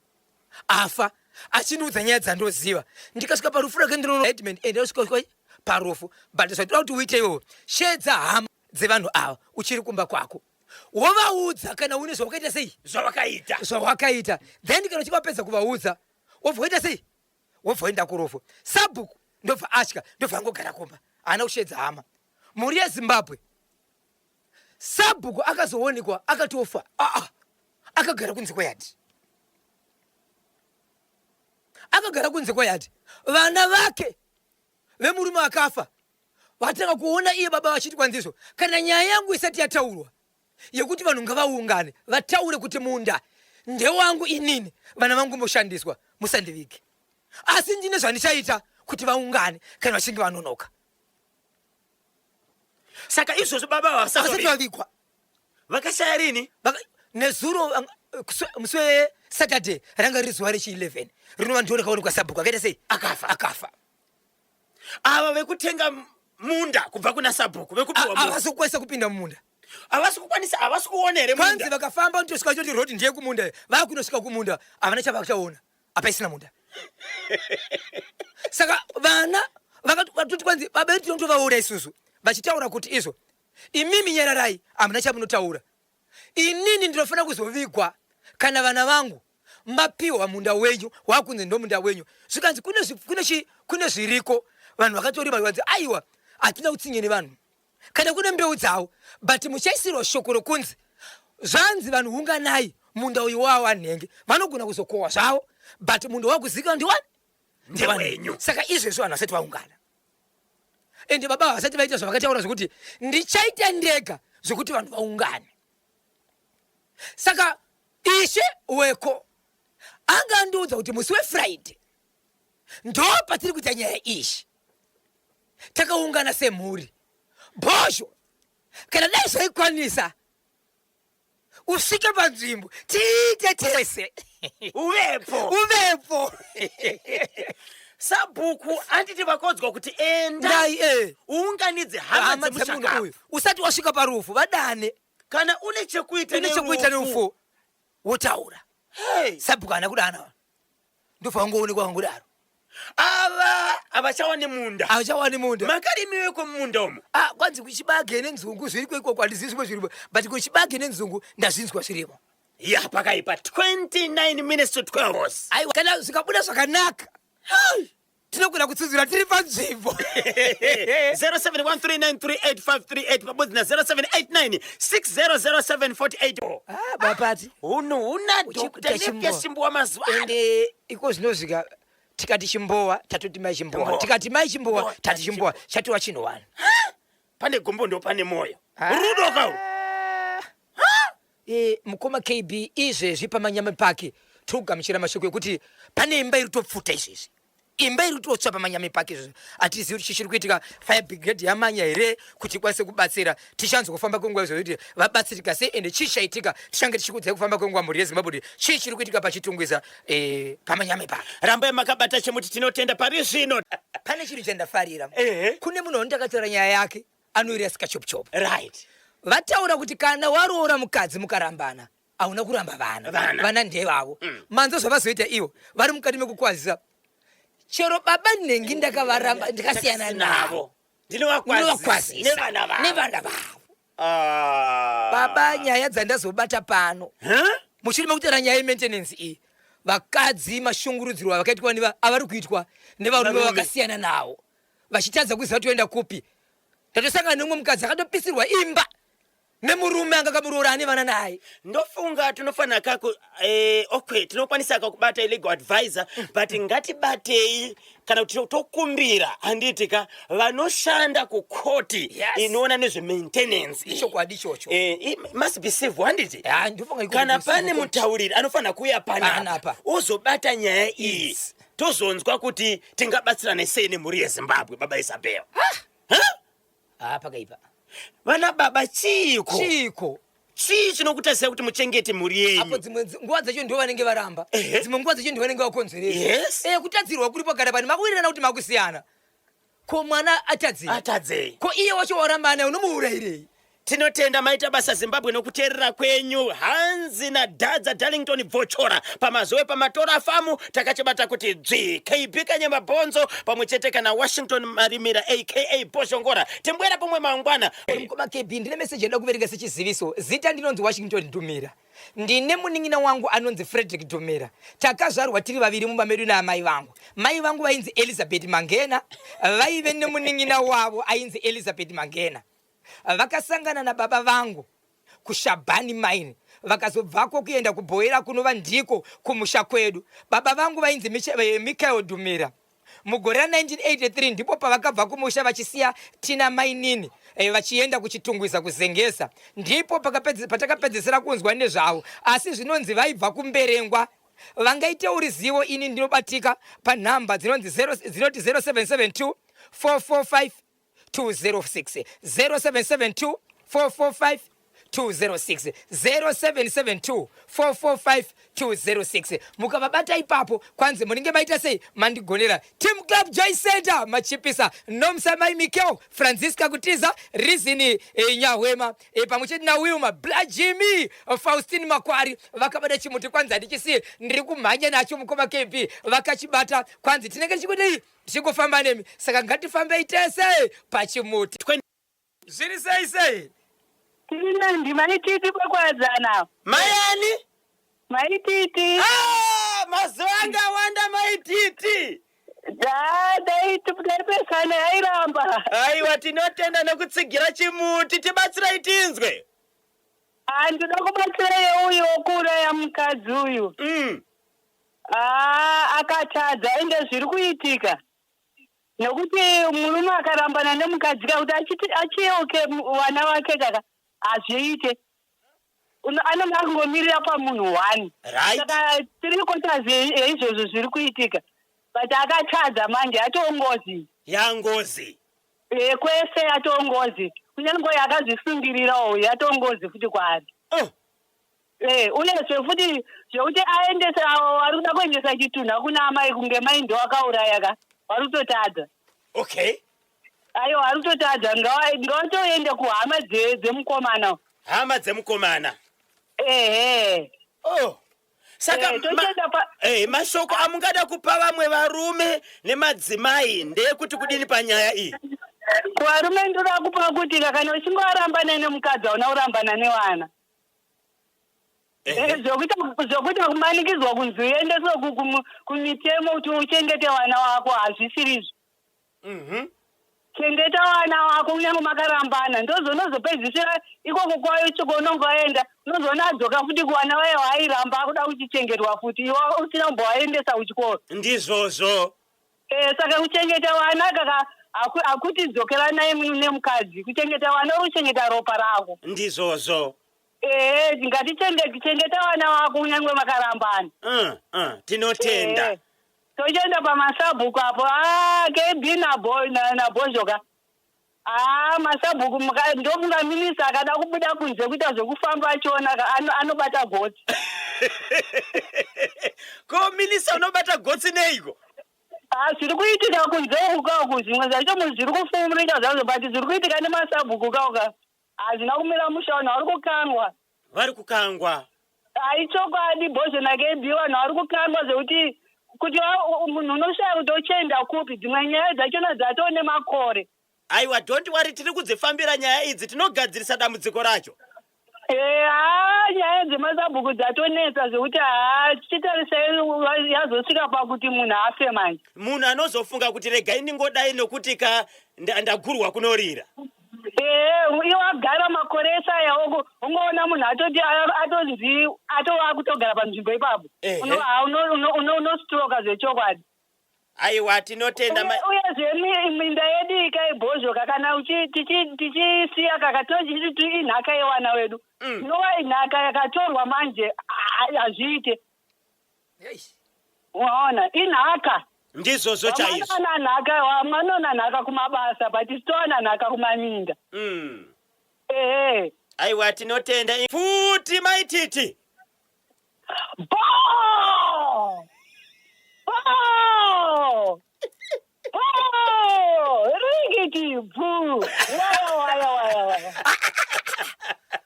afa achindiudza nyaya dzandoziva, ndikasvika parufu rake ndinoona headman enda usvika parufu, but zvatinoda kuti uite iwewe, sheedza hama dzevanhu ava uchiri kumba kwako, wovaudza kana une zvawakaita sei, zvawakaita, zvawakaita, then kana uchinge wapedza kuvaudza wobva waita sei, wobva waenda kurufu. Sabhuku ndobva atya, ndobva angogara kumba, haana kusheedza hama. Mhuri yeZimbabwe, sabhuku akazoonekwa akatofa, akagara kunze kweyadhi, akagara kunze kweyadhi. Vana vake vemurume akafa vatanga kuona iye baba vachiti kwanzizvo, kana nyaya yangu isati yataurwa yekuti vanhu ngavaungane vataure kuti munda ndewangu inini, vana vangu moshandiswa, musandivige, asi ndine zvandichaita kuti vaungane kana vachinge vanonoka. Saka izvozvo baba vasati vavigwa, Vakashaya rini? Nezuro musi weSaturday ranga riri zuva rechi 11 rinova ndiro rakaonekwa sabhuku akaita sei? Akafa. Akafa. Ava vekutenga munda kubva kuna sabhuku vekupiwa munda. Havasi kukwanisa kupinda mumunda. Havasi kukwanisa, havasi kuona here Kwanzi munda? vakafamba vanotosvika vachoti road ndeye kumunda, vakunosvika kumunda havana chavachaona, hapaisina munda. Saka vana vatoti kwanzi baba vedu tinotovaura isusu, vachitaura kuti izvo imimi nyararai, hamuna chamunotaura. Inini ndinofanira kuzovigwa kana vana vangu mapiwa munda wenyu, wakunzi ndomunda wenyu. Zvikanzi kune zviriko, vanhu vakatorima, vanzi aiwa hatina utsinye nevanhu kana kune mbeu dzavo, but muchaisirwa shoko rokunzi zvanzi vanhu unganai, munda uyu wawa nhengi, vanogona kuzokohwa zvavo, but munda wakuzikanwa ndiwani? Ndewenyu. Saka izvezvi vanhu vasati vaungana, ende baba vasati vaita zvavakataura zvokuti ndichaita ndega zvokuti vanhu vaungane. Saka ishe weko anga andiudza kuti musi weFriday ndo patiri kuita nyaya iyi, takaungana semhuri. Bhozho, kana dai zvaikwanisa usvike panzvimbo tiite tese, uvepo, uvepo. Sabhuku anditi vakodzwa kuti enda ndai uunganidze hama hama dzemunhu dzemushakabvu uyu, usati wasvika parufu vadane. Kana une chekuita une chekuita nerufu wotaura. Hey. Sabhuku haana kudana, ndofa wangoonekwa wangudaro. Ava havachawani munda. Havachawani munda. Makarimiweko mumunda umo? Ah, kwanzi kuchibage nenzungu zviriko ikoko, handizivi zvimwe zvirimo, but kuchibage nenzungu ndazvinzwa zvirimo. Ya, pakaipa. 29 minutes to 12. Aiwa, kana zvikabuda zvakanaka tinogona kutsudzura tiri panzvimbo. 0713938538 pabodzi na 0789 600748. Ah, bapati Hunhu huna Dr. Uchikuita Nepia chimbowa. Chimbowa mazuva ano. Ende iko zvinozvika tikati chimbowa tatoti mai chimbowa, Chimbowa. tikati mai chimbowa Chimbowa, tati chimbowa, chatova chinhu wani. Pane gombo ndo pane moyo, rudo kau. Mukoma KB, izvezvi paManyama Pake togamuchira mashoko ekuti pane imba iri kutopfuta izvezvi, imba iri kutotsva paManyama Pake izvezvi. Hatizivi kuti chii chiri kuitika, fire brigade yamanya here kuti ikwanise kubatsira. Tichanzwa kufamba kwenguva izvo kuti vabatsirika sei ende chii chaitika. Tichange tichikudzai kufamba kwenguva, mhuri yeZimbabwe, kuti chii chiri kuitika paChitungwiza, paManyama Pake. Rambai makabata chemuti, tinotenda pari zvino. Pane chinhu chandafarira. Ehe. Kune munhu wandakataura nyaya yake anoirasika chopuchopu. Vataura kuti kana waroora mukadzi mukarambana, hauna kuramba vana. Vana. Vana ndevavo. Manzo zvavazoita ivo vari mukati mekukwazisa chero baba nhengi, ndakavaramba ndikasiyana navo. Ndinovakwazisa ndinovakwazisa nevana vavo. Nevana vavo. Ah. Baba, nyaya dzandazobata pano Huh? mushure mekutaura nyaya yemaintenance iyi, vakadzi mashungurudzirwa vakaitwa avari kuitwa nevarume Varume. vakasiyana navo, vachitadza kuziva toenda kupi. Ndatosangana nemumwe mukadzi akatopisirwa imba nemurume anga akamuroora ane vana naye. Ndofunga tinofanira kako okay, tinokwanisa kakubata legal advisor, but ngatibatei kana kuti tokumbira, handiti ka, vanoshanda kukoti inoona nezvemaintenance iyi. Ichokwadi ichocho. It must be civil, handiti? Ya, ndofunga iko Kana kuti pane civil court. mutauriri anofanira kuuya panapa Panapa. ozobata nyaya iyi, tozonzwa kuti tingabatsirane sei nemhuri yeZimbabwe. Baba Isabel. Ah, pakaipa. Vana baba, chiiko? Chiko? Chii chinokutasai kuti muchengete mhuri Apo yenyu? dzimwe nguva dzacho ndo vanenge varamba. Dzimwe nguva dzacho ndo vanenge vakonzeresa. Kutadzirwa kuripo kana pani makuwirirana kuti makusiyana, ko mwana atadzei? Atadzei? Ko iye wacho waramba naye unomuurayirei? Tinotenda, maita basa Zimbabwe nokuteerera kwenyu. Hanzi naDhadza Darlington Bvochora pamazuva pamatora famu, takachibata kuti dzvi. KB Kanyama Bhonzo pamwe chete kana Washington Marimira aka Bhozhongora, timbwera pomwe mangwana. Mukoma KB, ndine meseji yandida kuverenga sechiziviso. Zita ndinonzi Washington Dumira. Ndine munin'ina wangu anonzi Frederick Dumira. Takazvarwa tiri vaviri mumba medu naamai vangu. Mai vangu vainzi Elizabeth Mangena, vaive nemunin'ina wavo ainzi Elizabeth Mangena. Vakasangana nababa vangu kuShabhani Mine, vakazobvako kuenda kuBhoera, kunova ndiko kumusha kwedu. Baba vangu vainzi Michael Dumira. Mugore ra1983 ndipo pavakabva kumusha vachisiya tina mainini, vachienda kuChitungwiza kuZengesa. Ndipo patakapedzisira kunzwa nezvavo, asi zvinonzi vaibva kuMberengwa. Vangaite urizivo, ini ndinobatika panhamba dzinonzi dzinoti 0772 445 206, 0772 445. 206 0772 445 206. Mukavabata ipapo kwanzi munenge maita sei? Mandigonera. Team Club Joy Center machipisa Nomsa Mai Mikel Francisca Kutiza Reason Nyahwema pamwe chete naWilma Bla Jimmy Faustin Makwari vakabata chimuti kwanzi handichisiye ndiri kumhanya nacho mukoma KB vakachibata kwanzi tinenge tichikudii tichingofamba nemi saka ngatifambei tese pachimuti. Zviri sei sei? Tiri nandi maititi kwekuwadzana. Mai ani? Maititi. Ah, mazuva anga awanda maititi. Da, dai taipesana yairamba. Aiwa, tinotenda nekutsigira chimuti, tibatsirai tinzwe. Ah, ndinoda kubatsira yeuyu wokuuraya mukadzi uyu. Ah, akatadza ende zviri kuitika. Nokuti murume akarambana nemukadzi ka kuti achiyeuke vana vake kaka hazviite. Anenge akungomirira pamunhu one. Saka tiri quarters yeizvozvo zviri kuitika. But akatadza manje atongozi. Yangozi. Kwese yatongozi. Kunyange akazvisungirirawo yatongozi futi kwaari. Oh. Uyezve futi zvekuti aendese avo vari kuda kuendesa chitunha kuna amai kunge mai ndo akauraya ka vari kutotadza. Aiwa, vari kutotadza, ngavatoende kuhama dzemukomana. Hama dzemukomana. Ehe. Oh. Saka Totoenda mashoko amungada kupa vamwe varume nemadzimai ndeyekuti kudini panyaya iyi? Kuvarume ndoda kupa kuti kana uchinge warambana nemukadzi hauna kurambana nevana. Zvokuita kumanikidzwa kunzi uendeswe kumitemo kuti uchengete vana wako hazvisirizvo. Chengeta vana wako kunyange makarambana, ndozonozopedzisira ikoko kwacho kwaunonge waenda unozoona adzoka futi kuvana vaya vaairamba akuda kuchichengetwa futi iwe usina kumbovaendesa kuchikoro. Ndizvozvo. Saka kuchengeta vana kaka hakuti dzokeranai nemukadzi, kuchengeta vana uri kuchengeta ropa rako. Ndizvozvo. Ehe, ngatichengete chengeta vana vako kunyange makarambana. Tinotenda. Tochienda pamasabhuku apo, a KB nabhozhoka, aa masabhuku ndofunga minista akada kubuda kunze kuita zvekufamba achiona anobata gotsi. Ko minista unobata gotsi neiko? Ah, zviri kuitika kunze uku kauku zvimwe zvacho zviri kufumurika zvazvo, but zviri kuitika nemasabhuku kauka hazvina kumira musha, vanhu vari kukangwa. Vari kukangwa. Haichokwadi bhozho naKB, vanhu vari kukangwa zvekuti kuti munhu unoshaya kuti ochienda kupi, dzimwe nyaya dzachona dzatoo nemakore. Aiwa, don't worry, tiri kudzifambira nyaya idzi, tinogadzirisa dambudziko racho. Haa, nyaya dzemasabhuku dzatonetsa zvekuti haa tichitarisai yazosvika pakuti munhu afe manje. Munhu anozofunga kuti regai ndingodai nokuti ka ndagurwa kunorira. Ehe, iwe agara makore ese aya ungoona munhu atoti atonzi atova kutogara panzvimbo ipapo. Unostroka zvechokwadi. Aiwa, tinotenda. Uyezve minda yedu ikaibhozhoka kana tichisiya kaka tochiti inhaka yevana vedu. Inova inhaka yakatorwa manje hazviite. Waona inhaka. Ndizvozvo chaizvo. Vamwe nhaka, vamwe vanoona nhaka kumabasa, but isu towana nhaka kumaminda. Ehe. Aiwa, tinotenda futi maititi. Bo! Bo! Bo! Ringiti bhu! Waya waya waya waya.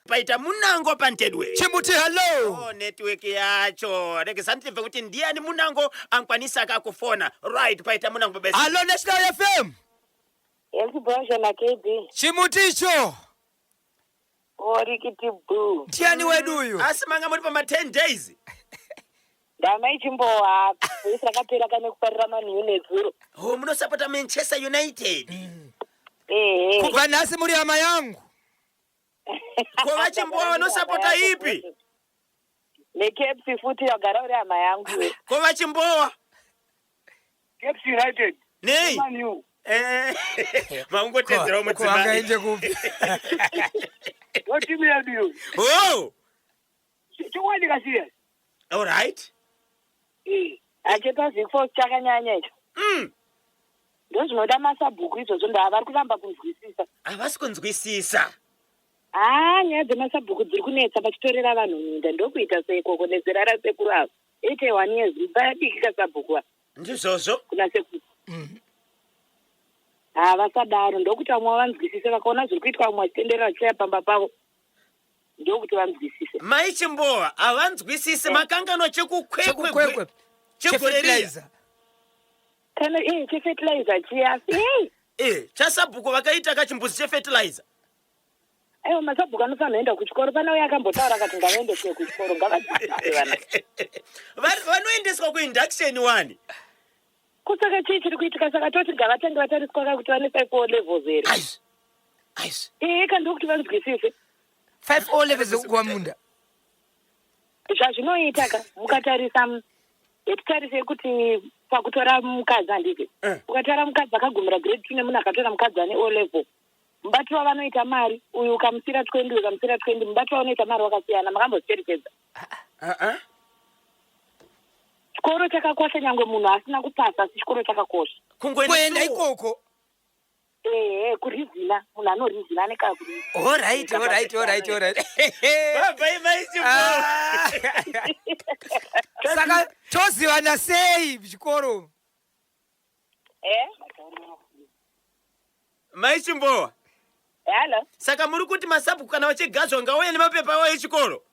Paita munango pantedwe. Chimuti, hello. Oh, network yacho regesa ndibve kuti ndiani munango ankwanisa akakufona. Right, paita munango babesi. Hallo, National FM. Yes, Bhozho naKB. Chimuti icho. Orikiti bhu. Ndiani wedu uyu? Asi manga muri pama 10 days. Ndama ichimbowa voisi rakapera kane kufarira manhu nezuro. Oh, munosapota Manchester United. Ehe. Kubva nhasi muri hama yangu. Ko vachimbowa vanosapota ipi? NeCaps futi wagara uri hama yangu. Ko vachimbowa? Caps United. Nei? Man U. Maungotedzerawo mudzimai. Angaende kupi? Ndo timu yedu iyo. Oh. Chokwadi kasiya. All right. Achepa Vic Falls chakanyanya icho. Ndozvinoda masabhuku izvozvo, ndaa vari kuramba kunzwisisa. Havasi kunzwisisa. Haa nyaya dzemasabhuku dziri kunetsa vachitorera vanhu minda ndokuita seikoko nezera rasekuru ava 81 years vadiki kasabhuku ava Ndizvozvo. Kuna sekuru. Haa vasadaro ndokuti vamwe vanzwisise vakaona zviri kuitwa vamwe vachitenderera vachiuya pamba pavo ndokuti vanzwisise. Mai Chimbowa havanzwisisi makanganwa chekukwekwe Chekukwekwe. chegore riya. Chefertilizer. Kana eh chefertilizer chiya asi hey Eh, chasabhuku vakaita kachimbuzi chefertilizer. Aiwa masabhuku anofanira kuenda kuchikoro pane uya akambotaura akati ngavaendeswe kuchikoro ngavadzidziswe vana. Vanoendeswa kuinduction wani. Ko saka chii chiri kuitika saka toti ngavatange vatariswa ka kuti vane 5 levels here. Aizvi. Aizvi. Ehe ka ndokuti vanzwisise. 5 o levels dzekugowa munda. Zvazvinoita ka mukatarisa titarise kuti pakutora mukadzi handiti. Eh. Ukatora mukadzi akagumira grade 2 nemunhu akatora mukadzi ane O level. Mubato wavanoita mari uyu ukamusira 20 uyu ukamusira 20 mubato waunoita mari wakasiyana makambozvicherechedza? Uh-uh. Chikoro chakakosha nyangwe munhu asina kupasa asi chikoro chakakosha. Kuenda ikoko. Ehe kurizina munhu anorizina ane kakurizina. Alright, alright, alright, alright. Bye bye Ah. Saka tozivana sei chikoro? Eh? Mai Chimbowa. Hello. Saka muri kuti masabhuku kana vachigadzwa ngauye nemapepa awo echikoro?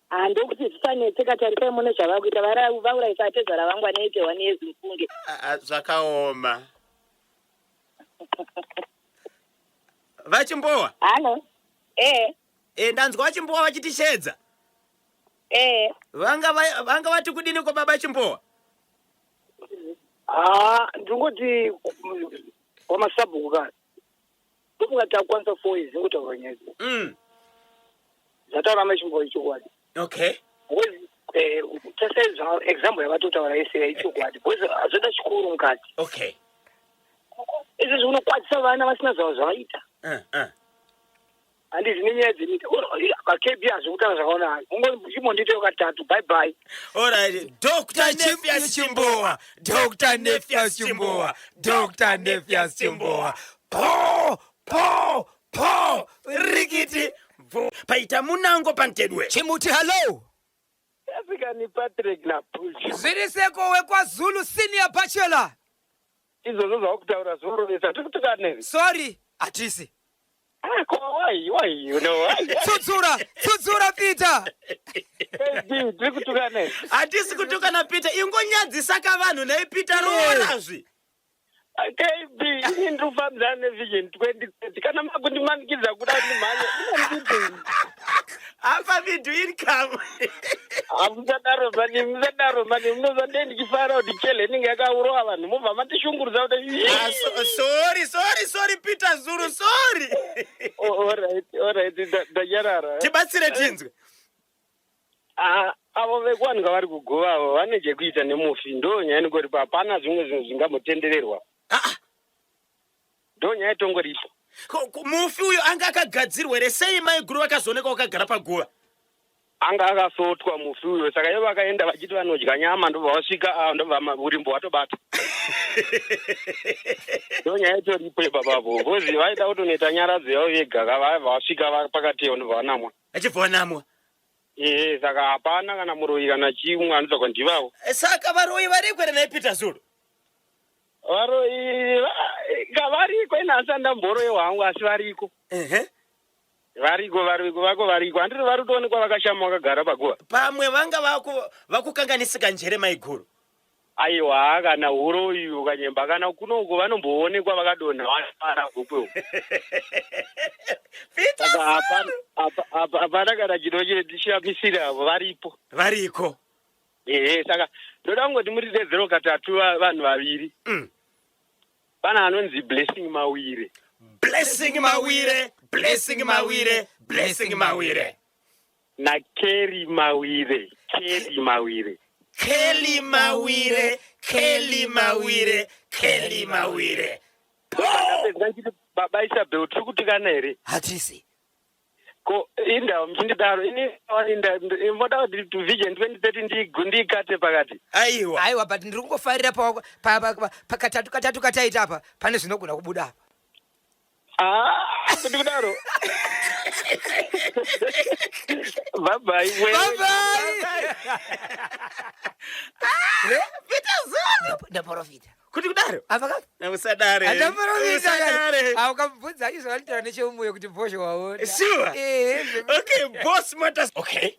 Ah, ndokuti zvisanetseka tarisai mune zvavakuita vaurayisa atezvara vangu ane 81 years mufunge. Ah, ah, zvakaoma. VaChimbowa. Hello. Eh. Eh, ndanzwa VaChimbowa vachitishedza. Eh. Vanga vanga vati kudini ko baba Chimbowa? Ah, ndingoti kwamasabhuku ka ndofunga takukwanisa 4 years ingotaura nyaya idzi. Zvataura mai Chimbowa ichokwadi. Okay. Because eh, tese zva example yavatotaura yese ichokwadi because hazvoda chikuru mukati. Okay. Izvi zvinokwadzisa vana vasina zvavo zvavaita. Handizi nenyaya dzemita makb hazvikutaura zvakaona ungochimbondiitawo katatu bye bye. Alright, Dr. Nephias Chimbowa, Dr. Nephias Chimbowa, Dr. Nephias Chimbowa. Po, po, po, rikiti. Bvo. Paita munango pantedwe. Chimuti hello. Africa ni Patrick naBush. Zviri seko wekwaZulu senior bachelor. Izvozvo zvawakutaura zvorovesa tiri kutukana here? Sorry, hatisi. Ah, ko why why you know why? Tsutsura, tsutsura Peter. KB tiri kutukana here? Hatisi kutukana Peter, ingonyadzisaka vanhu nhai Peter roorazve. KB ini ndiri kufambidzana nevision 2030 kana makundimanikidza kuda kuti ndimhanye ndinandidei. Apa middle income. Musadaro mani, musadaro mani, munoziva ndee ndichifara kuti chele inenge yakaurova vanhu mobva matishungurudza kuti Ah, so, sorry, sorry, sorry Peter Zulu, sorry. Oh, alright, alright, ndanyarara. Tibatsire tinzwe. Ah, avo vekuwanikwa vari kuguva avo vane chekuita nemufi ndo nyaya inongoripo hapana zvimwe zvinhu zvingambotendererwa. Ah, ah. Ndo nyaya itongoripo. Mufi uyo anga akagadzirwa here sei maiguru vakazoonekwa vakagara paguva? Anga akasotwa mufi uyo saka ivo vakaenda vachiti vanodya nyama ndobva vasvika ah, ndobva urimbo hwatobata. Ndo nyaya itoripo ipapapo because vaida kutonoita nyaradzo yavo vega ka vabva vasvika pakati ndobva vanamwa. Vachibva vanamwa. Ehe saka hapana kana muroyi kana chimwe anotsvagwa ndivavo. Saka varoyi variko here nhai Peter Zulu? Varoyi variko ini asi andamboroyiwa hangu asi variko. Ehe. Variko variko vako variko handiti vari kutoonekwa vakashama vakagara paguva. Pamwe vanga vaku vakukanganisika njere maiguru. Aiwa kana huroyi ukanyemba kana kuno uko vanomboonekwa vakadonha vana gokwe uko. Peter Saka hapana Zulu. hapana kana chinochishamisira avo varipo. Variko. Ehe saka ndoda kungoti mutidedzero katatu vanhu vaviri. Pana anonzi Blessing Mawire. Blessing Mawire, Blessing Mawire, Blessing Mawire. Na Kerry Mawire, Kerry Mawire. Kelly Mawire, Kelly Mawire, Kelly Mawire. Ndapedza ndichiti baba Isabel tiri kutukana here? Hatisi. Ko indawo muchindidaro ini moda kuti vision 2030 ndiikate pakati. Aiwa. Aiwa but ndiri kungofarira pakatatu katatu kataita apa pane zvinogona kubuda apa. Ah. Kuti kudaro. Bye bye. Bye bye. Peter Zulu. Ndaprofita. Kuti kudaro? Apa ka? Usadare. Usadare. Ndaprofita. Ukamubvunza izvo vanotaura nechemumoyo kuti bhozho waona. Sure. Eh. Okay, boss matters. Okay.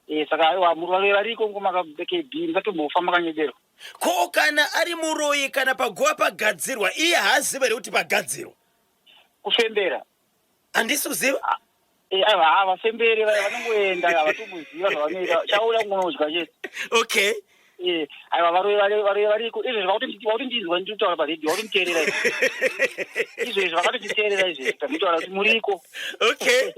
Eh, saka aiwa murume variko ngoma KB musatombofa makanyebero. Ko kana ari muroyi kana paguva pagadzirwa iye haazive here kuti pagadzirwa? Kufembera. Handisi kuziva. Eh, aiwa ha vafemberi vaya vanongoenda havatomboziva zvavanoita chauya kungonodya chete. Okay. Eh, aiwa varoyi varoyi variko izvezvi vakutondinzwa ndinotaura paredhiyo vakutonditeerera izvezvi vakatonditeerera izvezvi ndinotaura kuti muriko. Okay.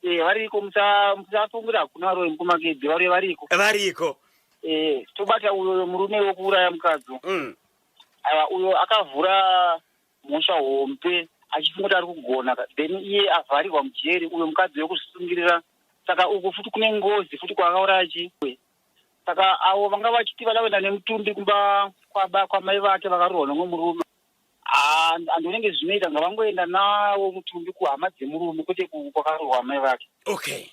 Eh, variko musafungira hakuna varoyi mukumakedzi varoyi variko. Variko. Eh, tobata uyo murume wekuuraya mukadzi. Aiwa uyo akavhura mhosva hombe achifunga kuti ari kugona then iye avharirwa mujeri uyo mukadzi wekuzvisungirira saka uku futi kune ngozi futi kwaakauraya chi saka avo vanga vachiti vada kuenda nemutumbi kumba kwamai vake vakarohwa nomwe murume handionenge zvinoita ngavangoenda nawo mutumbi kuhama dzemurume kwete kwakarohwa mai vake. Okay.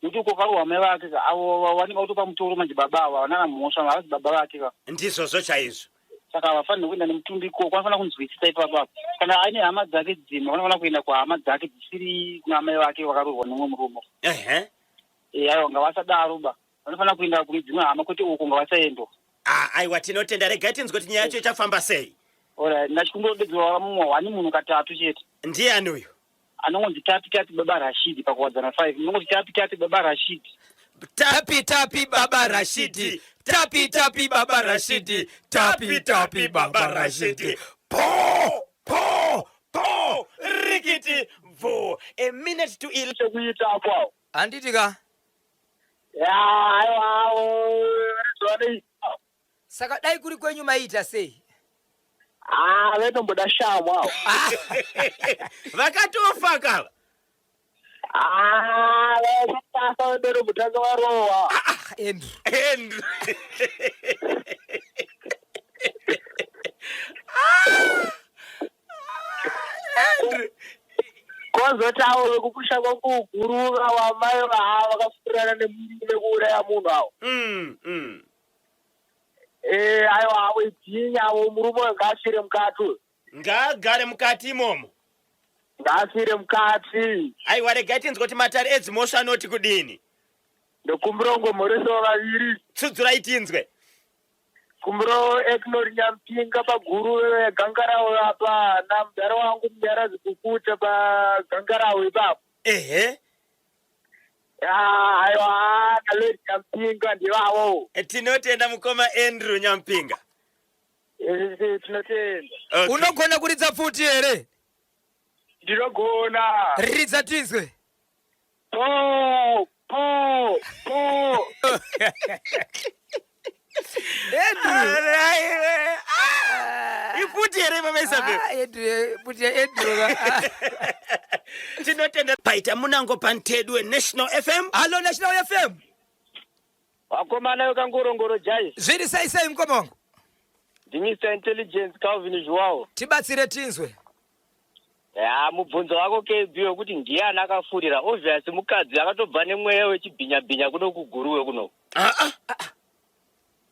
Nekuti kwakarohwa mai vake ka avo vanenge vakutopa mutoro manje baba avo havana na mhosva havasi baba vake ka. Ndizvozvo chaizvo. Saka havafaniri kuenda nemutumbi ikoko vanofanira kunzwisisa ipapo apo kana aine hama dzake dzimwe vanofanira kuenda kuhama dzake dzisiri kuna amai vake vakaroorwa nemumwe murume. Ehe. Eh, aiwa ngavasadaro ba vanofanira kuenda kune dzimwe hama kwete uko ngavasaendwa. Ah, aiwa tinotenda regai tinzwe kuti nyaya yacho ichafamba sei. Alright, ndachikumbodedzwa mumwe wani munhu katatu chete. Ndiani uyu? Anongonzi Tapi Tapi Baba Rashid pakuwadzana 5. Munongoti Tapi Tapi Baba Rashid. Tapi tapi baba Rashidi. Tapi tapi baba Rashidi. Tapi tapi baba Rashidi. Po po po rikiti bvo. A minute to 11. Chekuita apo apo. Handiti ka? Ya, aiwa awo. Zvane. Saka dai kuri kwenyu maiita sei? Ah, vaitomboda shamu avo. Vakatofa kava. Ah, vaitofa vaitombotange varohwa. Ah, Andrew. Andrew. Andrew. Kozoti avo vekukusha kwakuguru avo amai vakafurirana nemurume kuuraya munhu avo. Eh, aiwa avo ibhinya avo murume uyo ngaafire mukati uyo. Ngaagare mukati imomo. Ngaafire mukati. Aiwa regai tinzwe kuti matare edzimhosva anoti kudini. Ndokumbira ungomhoresawo vaviri. Tsudzurai tinzwe. Kumbiro Eknor Nyampinga paguru Gangarawe apa namudhara wangu Munyaradzi Kukuta paGangarawe ipapo. Ehe. Ah, aiwa naLord Nyampinga ndivavo. Tinotenda mukoma Andrew Nyampinga. Eh, tinotenda. Okay. Unogona kuridza pfuti here? Ndinogona. Ridza tinzwe. Po, po, po. Andrew. Ifuti here mama Isabel? Ah, Andrew, pfuti yaAndrew. Tinotenda paita munango pantedwe National FM. Hello National FM. Vakomana vekangorongoro jai. Zviri sei sei mukoma wangu? NdiMr Intelligence Calvin Zhuwawo. Tibatsire tinzwe. Ya, mubvunzo wako KB wekuti ndiani akafurira. Obvious mukadzi akatobva nemweya wechibhinya bhinya kuno kuguruwe kuno. Ah ah.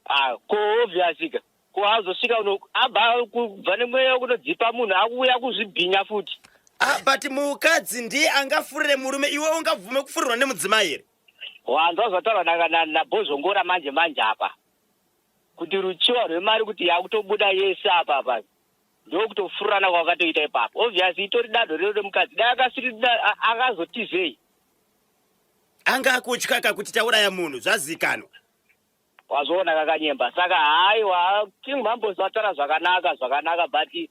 Ah, ko obvious ka. Ko azosvika uno abva kubva nemweya wekunodzipa munhu akuuya kuzvibhinya futi. Ah, but mukadzi ndiye angafurire murume iwe ungabvume kufurirwa nemudzimai here? Wanzwa zvataurwa naBhozhongora manje manje apa. Kuti ruchiwa rwemari kuti yakutobuda yese apa apa. Ndokutofurirana kwakatoita ipapo. Obvious itori danho rero remukadzi. Dai akasiri akazotizei. Anga akutya ka kuti tauraya munhu zvazikanwa. Wazviona kakanyemba. Saka haiwa King Mambos vataura zvakanaka zvakanaka but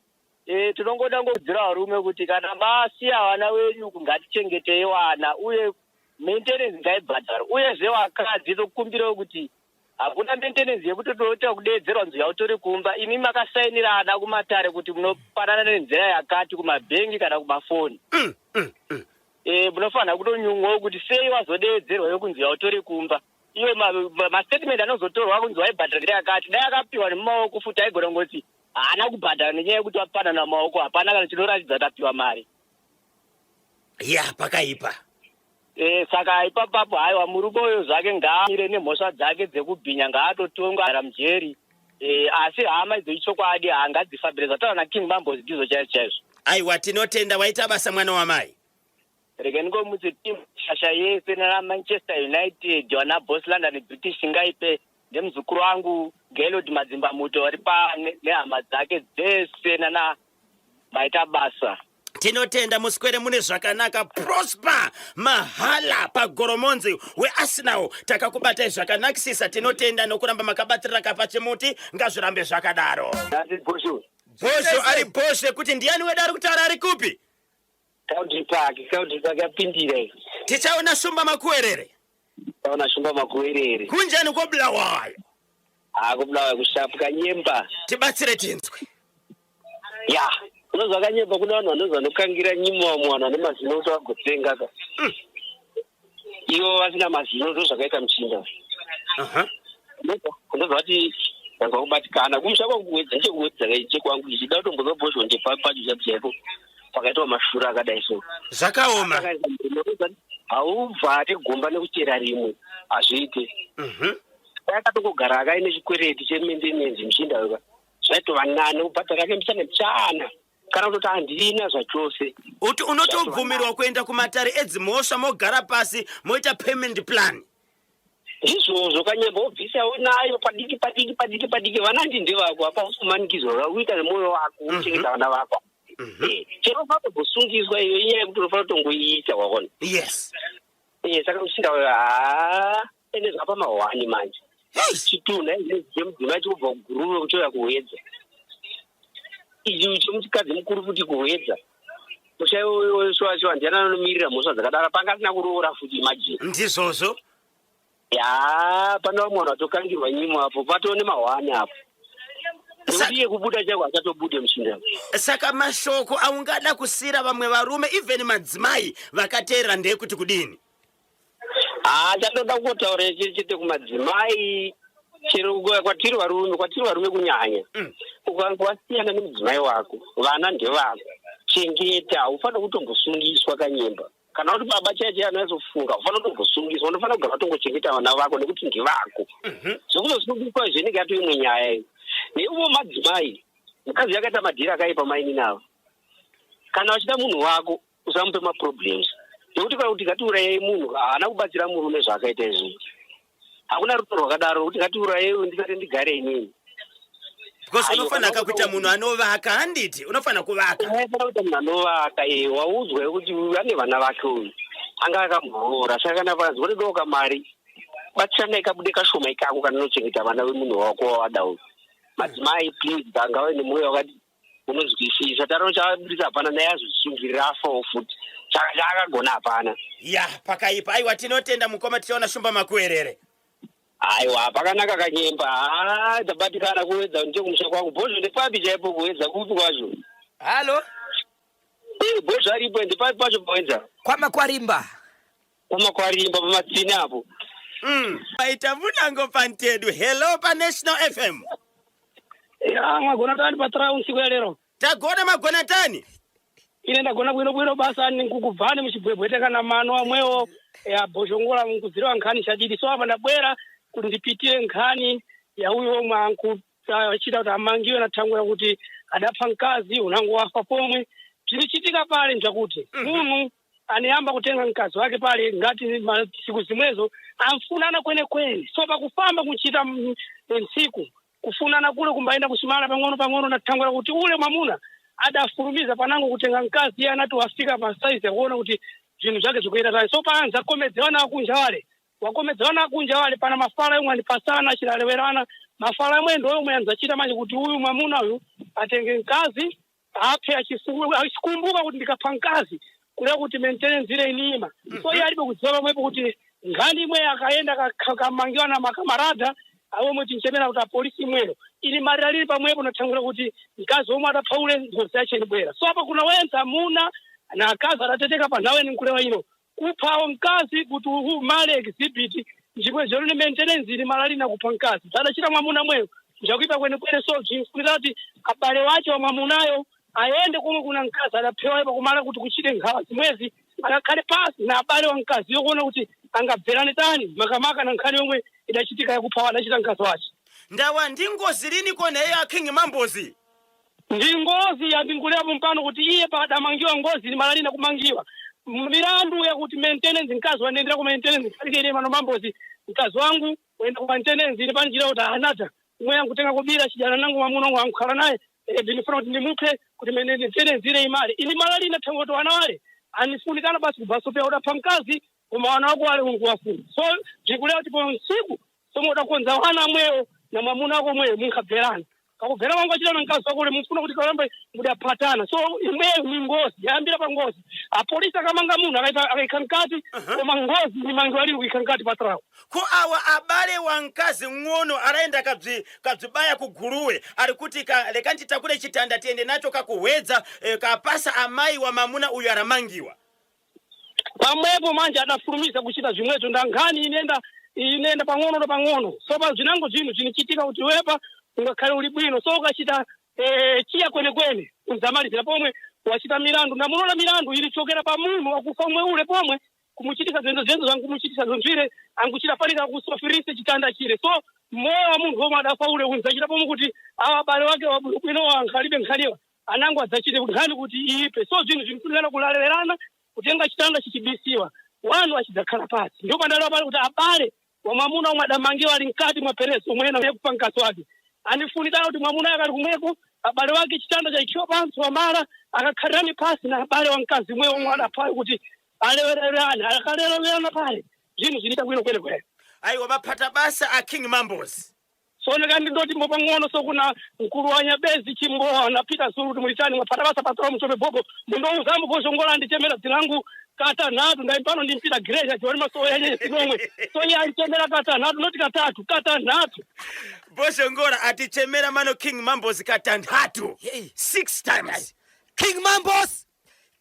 eh, tinongoda ngokudzira varume kuti kana masiya vana venyu ngatichengetei vana uye maintenance ngaibhadharwe uyezve vakadzi tokumbirawo kuti hakuna maintenance yekuti toita kudeedzerwa nzi utori kumba imi makasainirana kumatare kuti munopanana nenzira yakati kumabhengi kana kumafoni. Eh, munofanira kutonyumwawo kuti sei wazodeedzerwa yokunzi utori kumba iwe mastatement anozotorwa kunzi waibhadhara yakati dai akapiwa nemumaoko futi aigona kungoti haana kubhadhara nenyaya yekuti wapanana maoko hapana kana chinoratidza kuti apiwa mari. Ya, pakaipa. E, saka ipapapo haiwa, murume uyo zvake ngaamire nemhosva dzake dzekubhinya, ngaatotongwa gara mujeri. E, asi hama idzo ichokwadi hangadzifambire zvataura naKing Mambos, ndizvo chaizvo chaizvo. Aiwa, tinotenda, waita basa mwana wamai. Rege ndingomutse timu shasha yese nana Manchester United, vana Boss London British Ngaipe, nemuzukuru wangu Gaylord Madzimbamuto vari pa nehama dzake dzese nana, maita basa. Tinotenda, muswere mune zvakanaka. Prosper Mahala pagoromonzi weArsenal, takakubatai zvakanakisisa. Tinotenda nokuramba makabatirira kapachimuti, ngazvirambe zvakadaro. Nhasi Bhosho. Bhosho ari bhoshe kuti ndiani wedu ari kutaura, ari kupi? Country Park, Country Park yapindira iyi. Tichaona Shumba Makuwerere. Taona Shumba Makuwerere. Kunjani koBulawayo? Akubulawayo kushapu, Kanyemba. Tibatsire tinzwe. Ya, unozwa Kanyemba, kuna vanhu vanonzi vanokangira nyimo, vamwe vanhu vane mazino kuti vagotsenga ka. Ivo vasina mazino, ndo zvakaita muchinda. Ndozva kuti ndazwa kubatikana kumusha kwangu kuwedza, nechekuwedza chekwangu ichi, da kutombozwa Bhosho ndepapi pacho chaipo chaipo pakaitwa mashura akadai so. Zvakaoma. Haubvate gomba nekuchera rimwe, hazviite. Dai akatongogara akaine chikwereti chemaintenance muchinda weka, zvaitova nani kubhadhara ake mbichana mbichana, kana kutoti handina zvachose. Uti unotobvumirwa kuenda kumatare edzimhosva, mogara pasi moita payment plan. Izvozvo Kanyemba, wobvisawo nayo padiki padiki padiki padiki. Vana ndi ndevako, apa usi kumanikidzwa, uita nemwoyo wako uchengeta vana vako. Chero ufanira iyo inyaya yekuti unofanira kutongoiita, waona? Yes. Saka muchinda uyo, haa, ende zvapa mahwani manje. Chitunha izvezvi chemudzimai chikubva kuGuruve kuchouya kuHwedza, ichi chemukadzi mukuru futi kuHwedza. Musha shuwa, ndiani anomirira mhosva dzakadaro panga asina kuroora futi? Imagine. Ndizvozvo. Ya, pane vamwe vanhu vatokangirwa nyimo apo, patoo nemahwani apo, nekuti iye kubuda chako achatobude muchinda. Saka mashoko aungada kusiyira vamwe varume, even madzimai vakateerera, ndeyekuti kudini? Haa, chandoda kungotaura chiri chete kumadzimai, chero kwatiri varume, kwatiri varume kunyanya, ukange wasiyana nemudzimai wako, vana ndevako, chengeta. Haufaniri kutombosungiswa, Kanyemba. Kana kuti baba chaiye chaiye anonyatsofunga, ufanira kutombosungiswa. Unofanira kugara watongochengeta vana vako nekuti ndevako. Zvekuzosungiswa izvo inenge yato imwe nyaya iyo. Neivo madzimai, mukadzi yakaita madhiri akaipa, mainini ava, kana vachida munhu wako, usamupe maproblems, nekuti kana kuti ngatiurayei munhu, haana kubatsira murume zvaakaita izvi. Hakuna rudo rwakadaro kuti ngatiurayei ndisati ndigare inini. Because unofanira ka kuita munhu anovaka, handiti? Unofanira kuvaka. Unofanira kuita munhu anovaka. E, waudzwa kuti ane vana vake uyu, anga akamboora, saka kana panzwa kuti mari, batsiranai kabude kashoma ikako kanonochengeta vana vemunhu wako wawada uyu. Madzimai, please, ngave nemwoyo wakati unonzwisisa. Taro chavabudisa hapana, naye azvisungirira afawo futi, saka chaakagona hapana. Ya, pakaipa. Aiwa, tinotenda mukoma, tichaona Shumba Makuwerere. Aiwa, pakanaka Kanyemba. Ha, ndabatikana. Kuwedza ndechekumusha kwangu. Bhozvo ndepapi chaipo kuwedza, kupi kwacho? Halo. Bhozvo aripo, ndepapi pacho pawedza? KwaMakwarimba. PaMakwarimba, pamatsine apo. Paita munango pantedu. Hello paNational FM. Ya, mwagona tani patrau usiku ya lero? Tagona, magona tani? Ine ndagona bwino bwino, basa nkukubvani muchibwebwete kana mano amwewo ya Bhoshongola nkudzirewa nkhani chadidi. So apa ndabwera kuti ndipitire nkhani ya uyo omwe ankuchita kuti amangiwe na thangwe yakuti adapha mkazi unango wafa pomwe. Zvilichitika pale njakuti munhu anayamba kutenga mkazi wake pale ngati masiku zimwezo amfunana kwenekwene. So pakufamba kuchita ntsiku kufunana kule kumbaenda kuchimala pang'ono pang'ono, nathangwera kuti ule mwamuna adafulumiza panango kutenga mkazi, iye anati wafika pa saizi yakuona kuti zvinhu zvake zikuenda tani. So paanza komedzewana akunja wale, wakomedzewana akunja wale, pana mafala yomwe andipasana achilalewerana mafala amwe, ndo yomwe anzachita manje kuti uyu mwamuna uyu atenge mkazi aphe, achikumbuka kuti ndikapha mkazi kuleva kuti maintenance ile inima. So iye alibe kudziwa pamwepo kuti nkhani imwe akaenda kamangiwa na makamarada awomwe tinchemera kuti apolisi imweyo ili mali alili pamwepo, nathangira kuti mkazi omwe adapha ule ngozi yache inibwera. So apa kuna wenza muna na akazi adateteka pa nthawi nkulewa ino kuphawo mkazi kuti uhu male exhibit njimwe zero ni maintenance ili malali na kupha mkazi zadachita mwamuna mweyo njakuipa kwenekwene. So zvinfunika kuti abale wache wa mwamunayo ayende komwe kuna mkazi adaphewa ipo kumala kuti kuchite nkhawa zimwezi. Akakhale pasi na abale wa mkazi yokuona kuti angabverane tani makamaka na nkhani yomwe idachitika yakupha adachita mkazi wace. Ndawa ndi ngozi lini kona iye a King Mambozi? Ndi ngozi yandingulepo mpano kuti iye pakadamangiwa ngozi ni malalina kumangiwa milandu yakuti maintenance, mkazi wanendera ku maintenance kalikene mano mambozi, mkazi wangu wenda ku maintenance ili panjira kuti anata umwe yankutenga kubira chijana nangu mwamuna wangu ankukhala naye, ndinifuna kuti ndimuphe kuti maintenance ile imali ili malalina thengo kuti wana wale anifunikana basi kubasopera udapha mkazi koma wana wako wale unkuwafuna. So ndikulewa kuti po msiku somwe udakonza wana amwewo na mwamuna wako mweyo munkabverana kakubvera wangu achita na mkazi wako ule mufuna kuti kalambe mudaphatana. So imweyo ni ngozi yayambira pa ngozi. Apolisi akamanga munthu akaikha mkati, koma ngozi ni mangiwa lini kuikha mkati patrawo. Ko awa abale wa mkazi ng'ono alaenda kabzibaya kuguruwe ari kuti leka nditakure chitanda tiende nacho kakuhwedza, kapasa amai wa mamuna uyu aramangiwa. Pamwepo manje adafulumiza kuchita zvimwezo nda nkhani inenda pang'ono na pang'ono. So pa zinango zinthu zinichitika kuti wepa ungakhale uli bwino, so ukachita chiya kwenekwene unzamalizira pomwe wachita milandu. Ndamunola milandu ilichokera pa munthu wakufa umwe ule pomwe kumuchitisa zenzo zenzo zangumuchitisa zonzvire anguchita fanika kusofirise chitanda chile. So moyo wa munthu omwe adafa ule unzachita pomwe kuti awa abale wake wabwino wankhalibe nkhaniwa anango adzachite nkhani kuti iipe. So zinthu zinifunikana kulalelerana kutenga chitanda chichibisiwa wanu achidzakhala pasi. Ndio pandalewa pale kuti abale wa mwamuna omwe adamangiwa ali mkati mwa pereso omwe ena kupa mkazi wake anifunikana kuti mwamuna akali kumweko abale wake chitanda chaikhiwa pansi wamala akakhalirani pasi na abale wa mkazi mwe omwe adaphayo kuti alewererane akalewererana pale zinthu ziniita bwino kwenekwene. Aiwa, maphata basa a King Mambos. Sooneka ndindoti mbopang'ono so kuna mkulu wa Nyabezi Chimbowa na Peter Zulu kuti mulitani mwaphata basa patsala muchope bobo mundouzambo boshongola ndichemera dzilangu katanhatu ndai pano ndimpita greja chiwani masowe yanyenye sinomwe so iye andichemera katanhatu noti katatu katanhatu. Boshongora atichemera mano King Mambos katanhatu. Hey. Six times. King Mambos,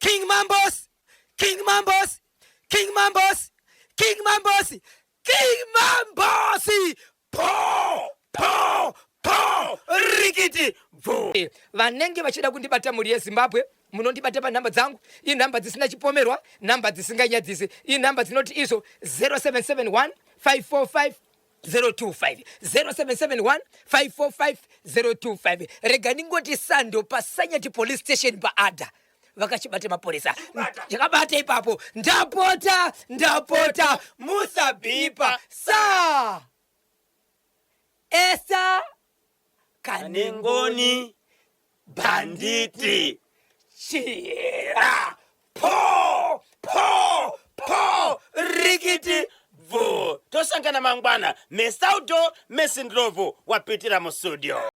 King Mambos, King Mambos, King Mambos, King Mambos, King Mambos. Po po po rikiti bvu. Vanenge vachida kundibata mhuri yeZimbabwe munondibata panhamba dzangu, inhamba dzisina chipomerwa, nhamba dzisinganyadzisi, inhamba dzinoti izvo 0771 545 025, 0771 545 025. Rega ndingoti sando paSanyati police station paadha vakachibata mapurisa chakabata ipapo. Ndapota, ndapota, musabhipa sa esa Kanengoni Bhanditi Chira po po po rikiti bvu. Tosangana mangwana. Mesaudo Mesindlovu wapitira mustudio.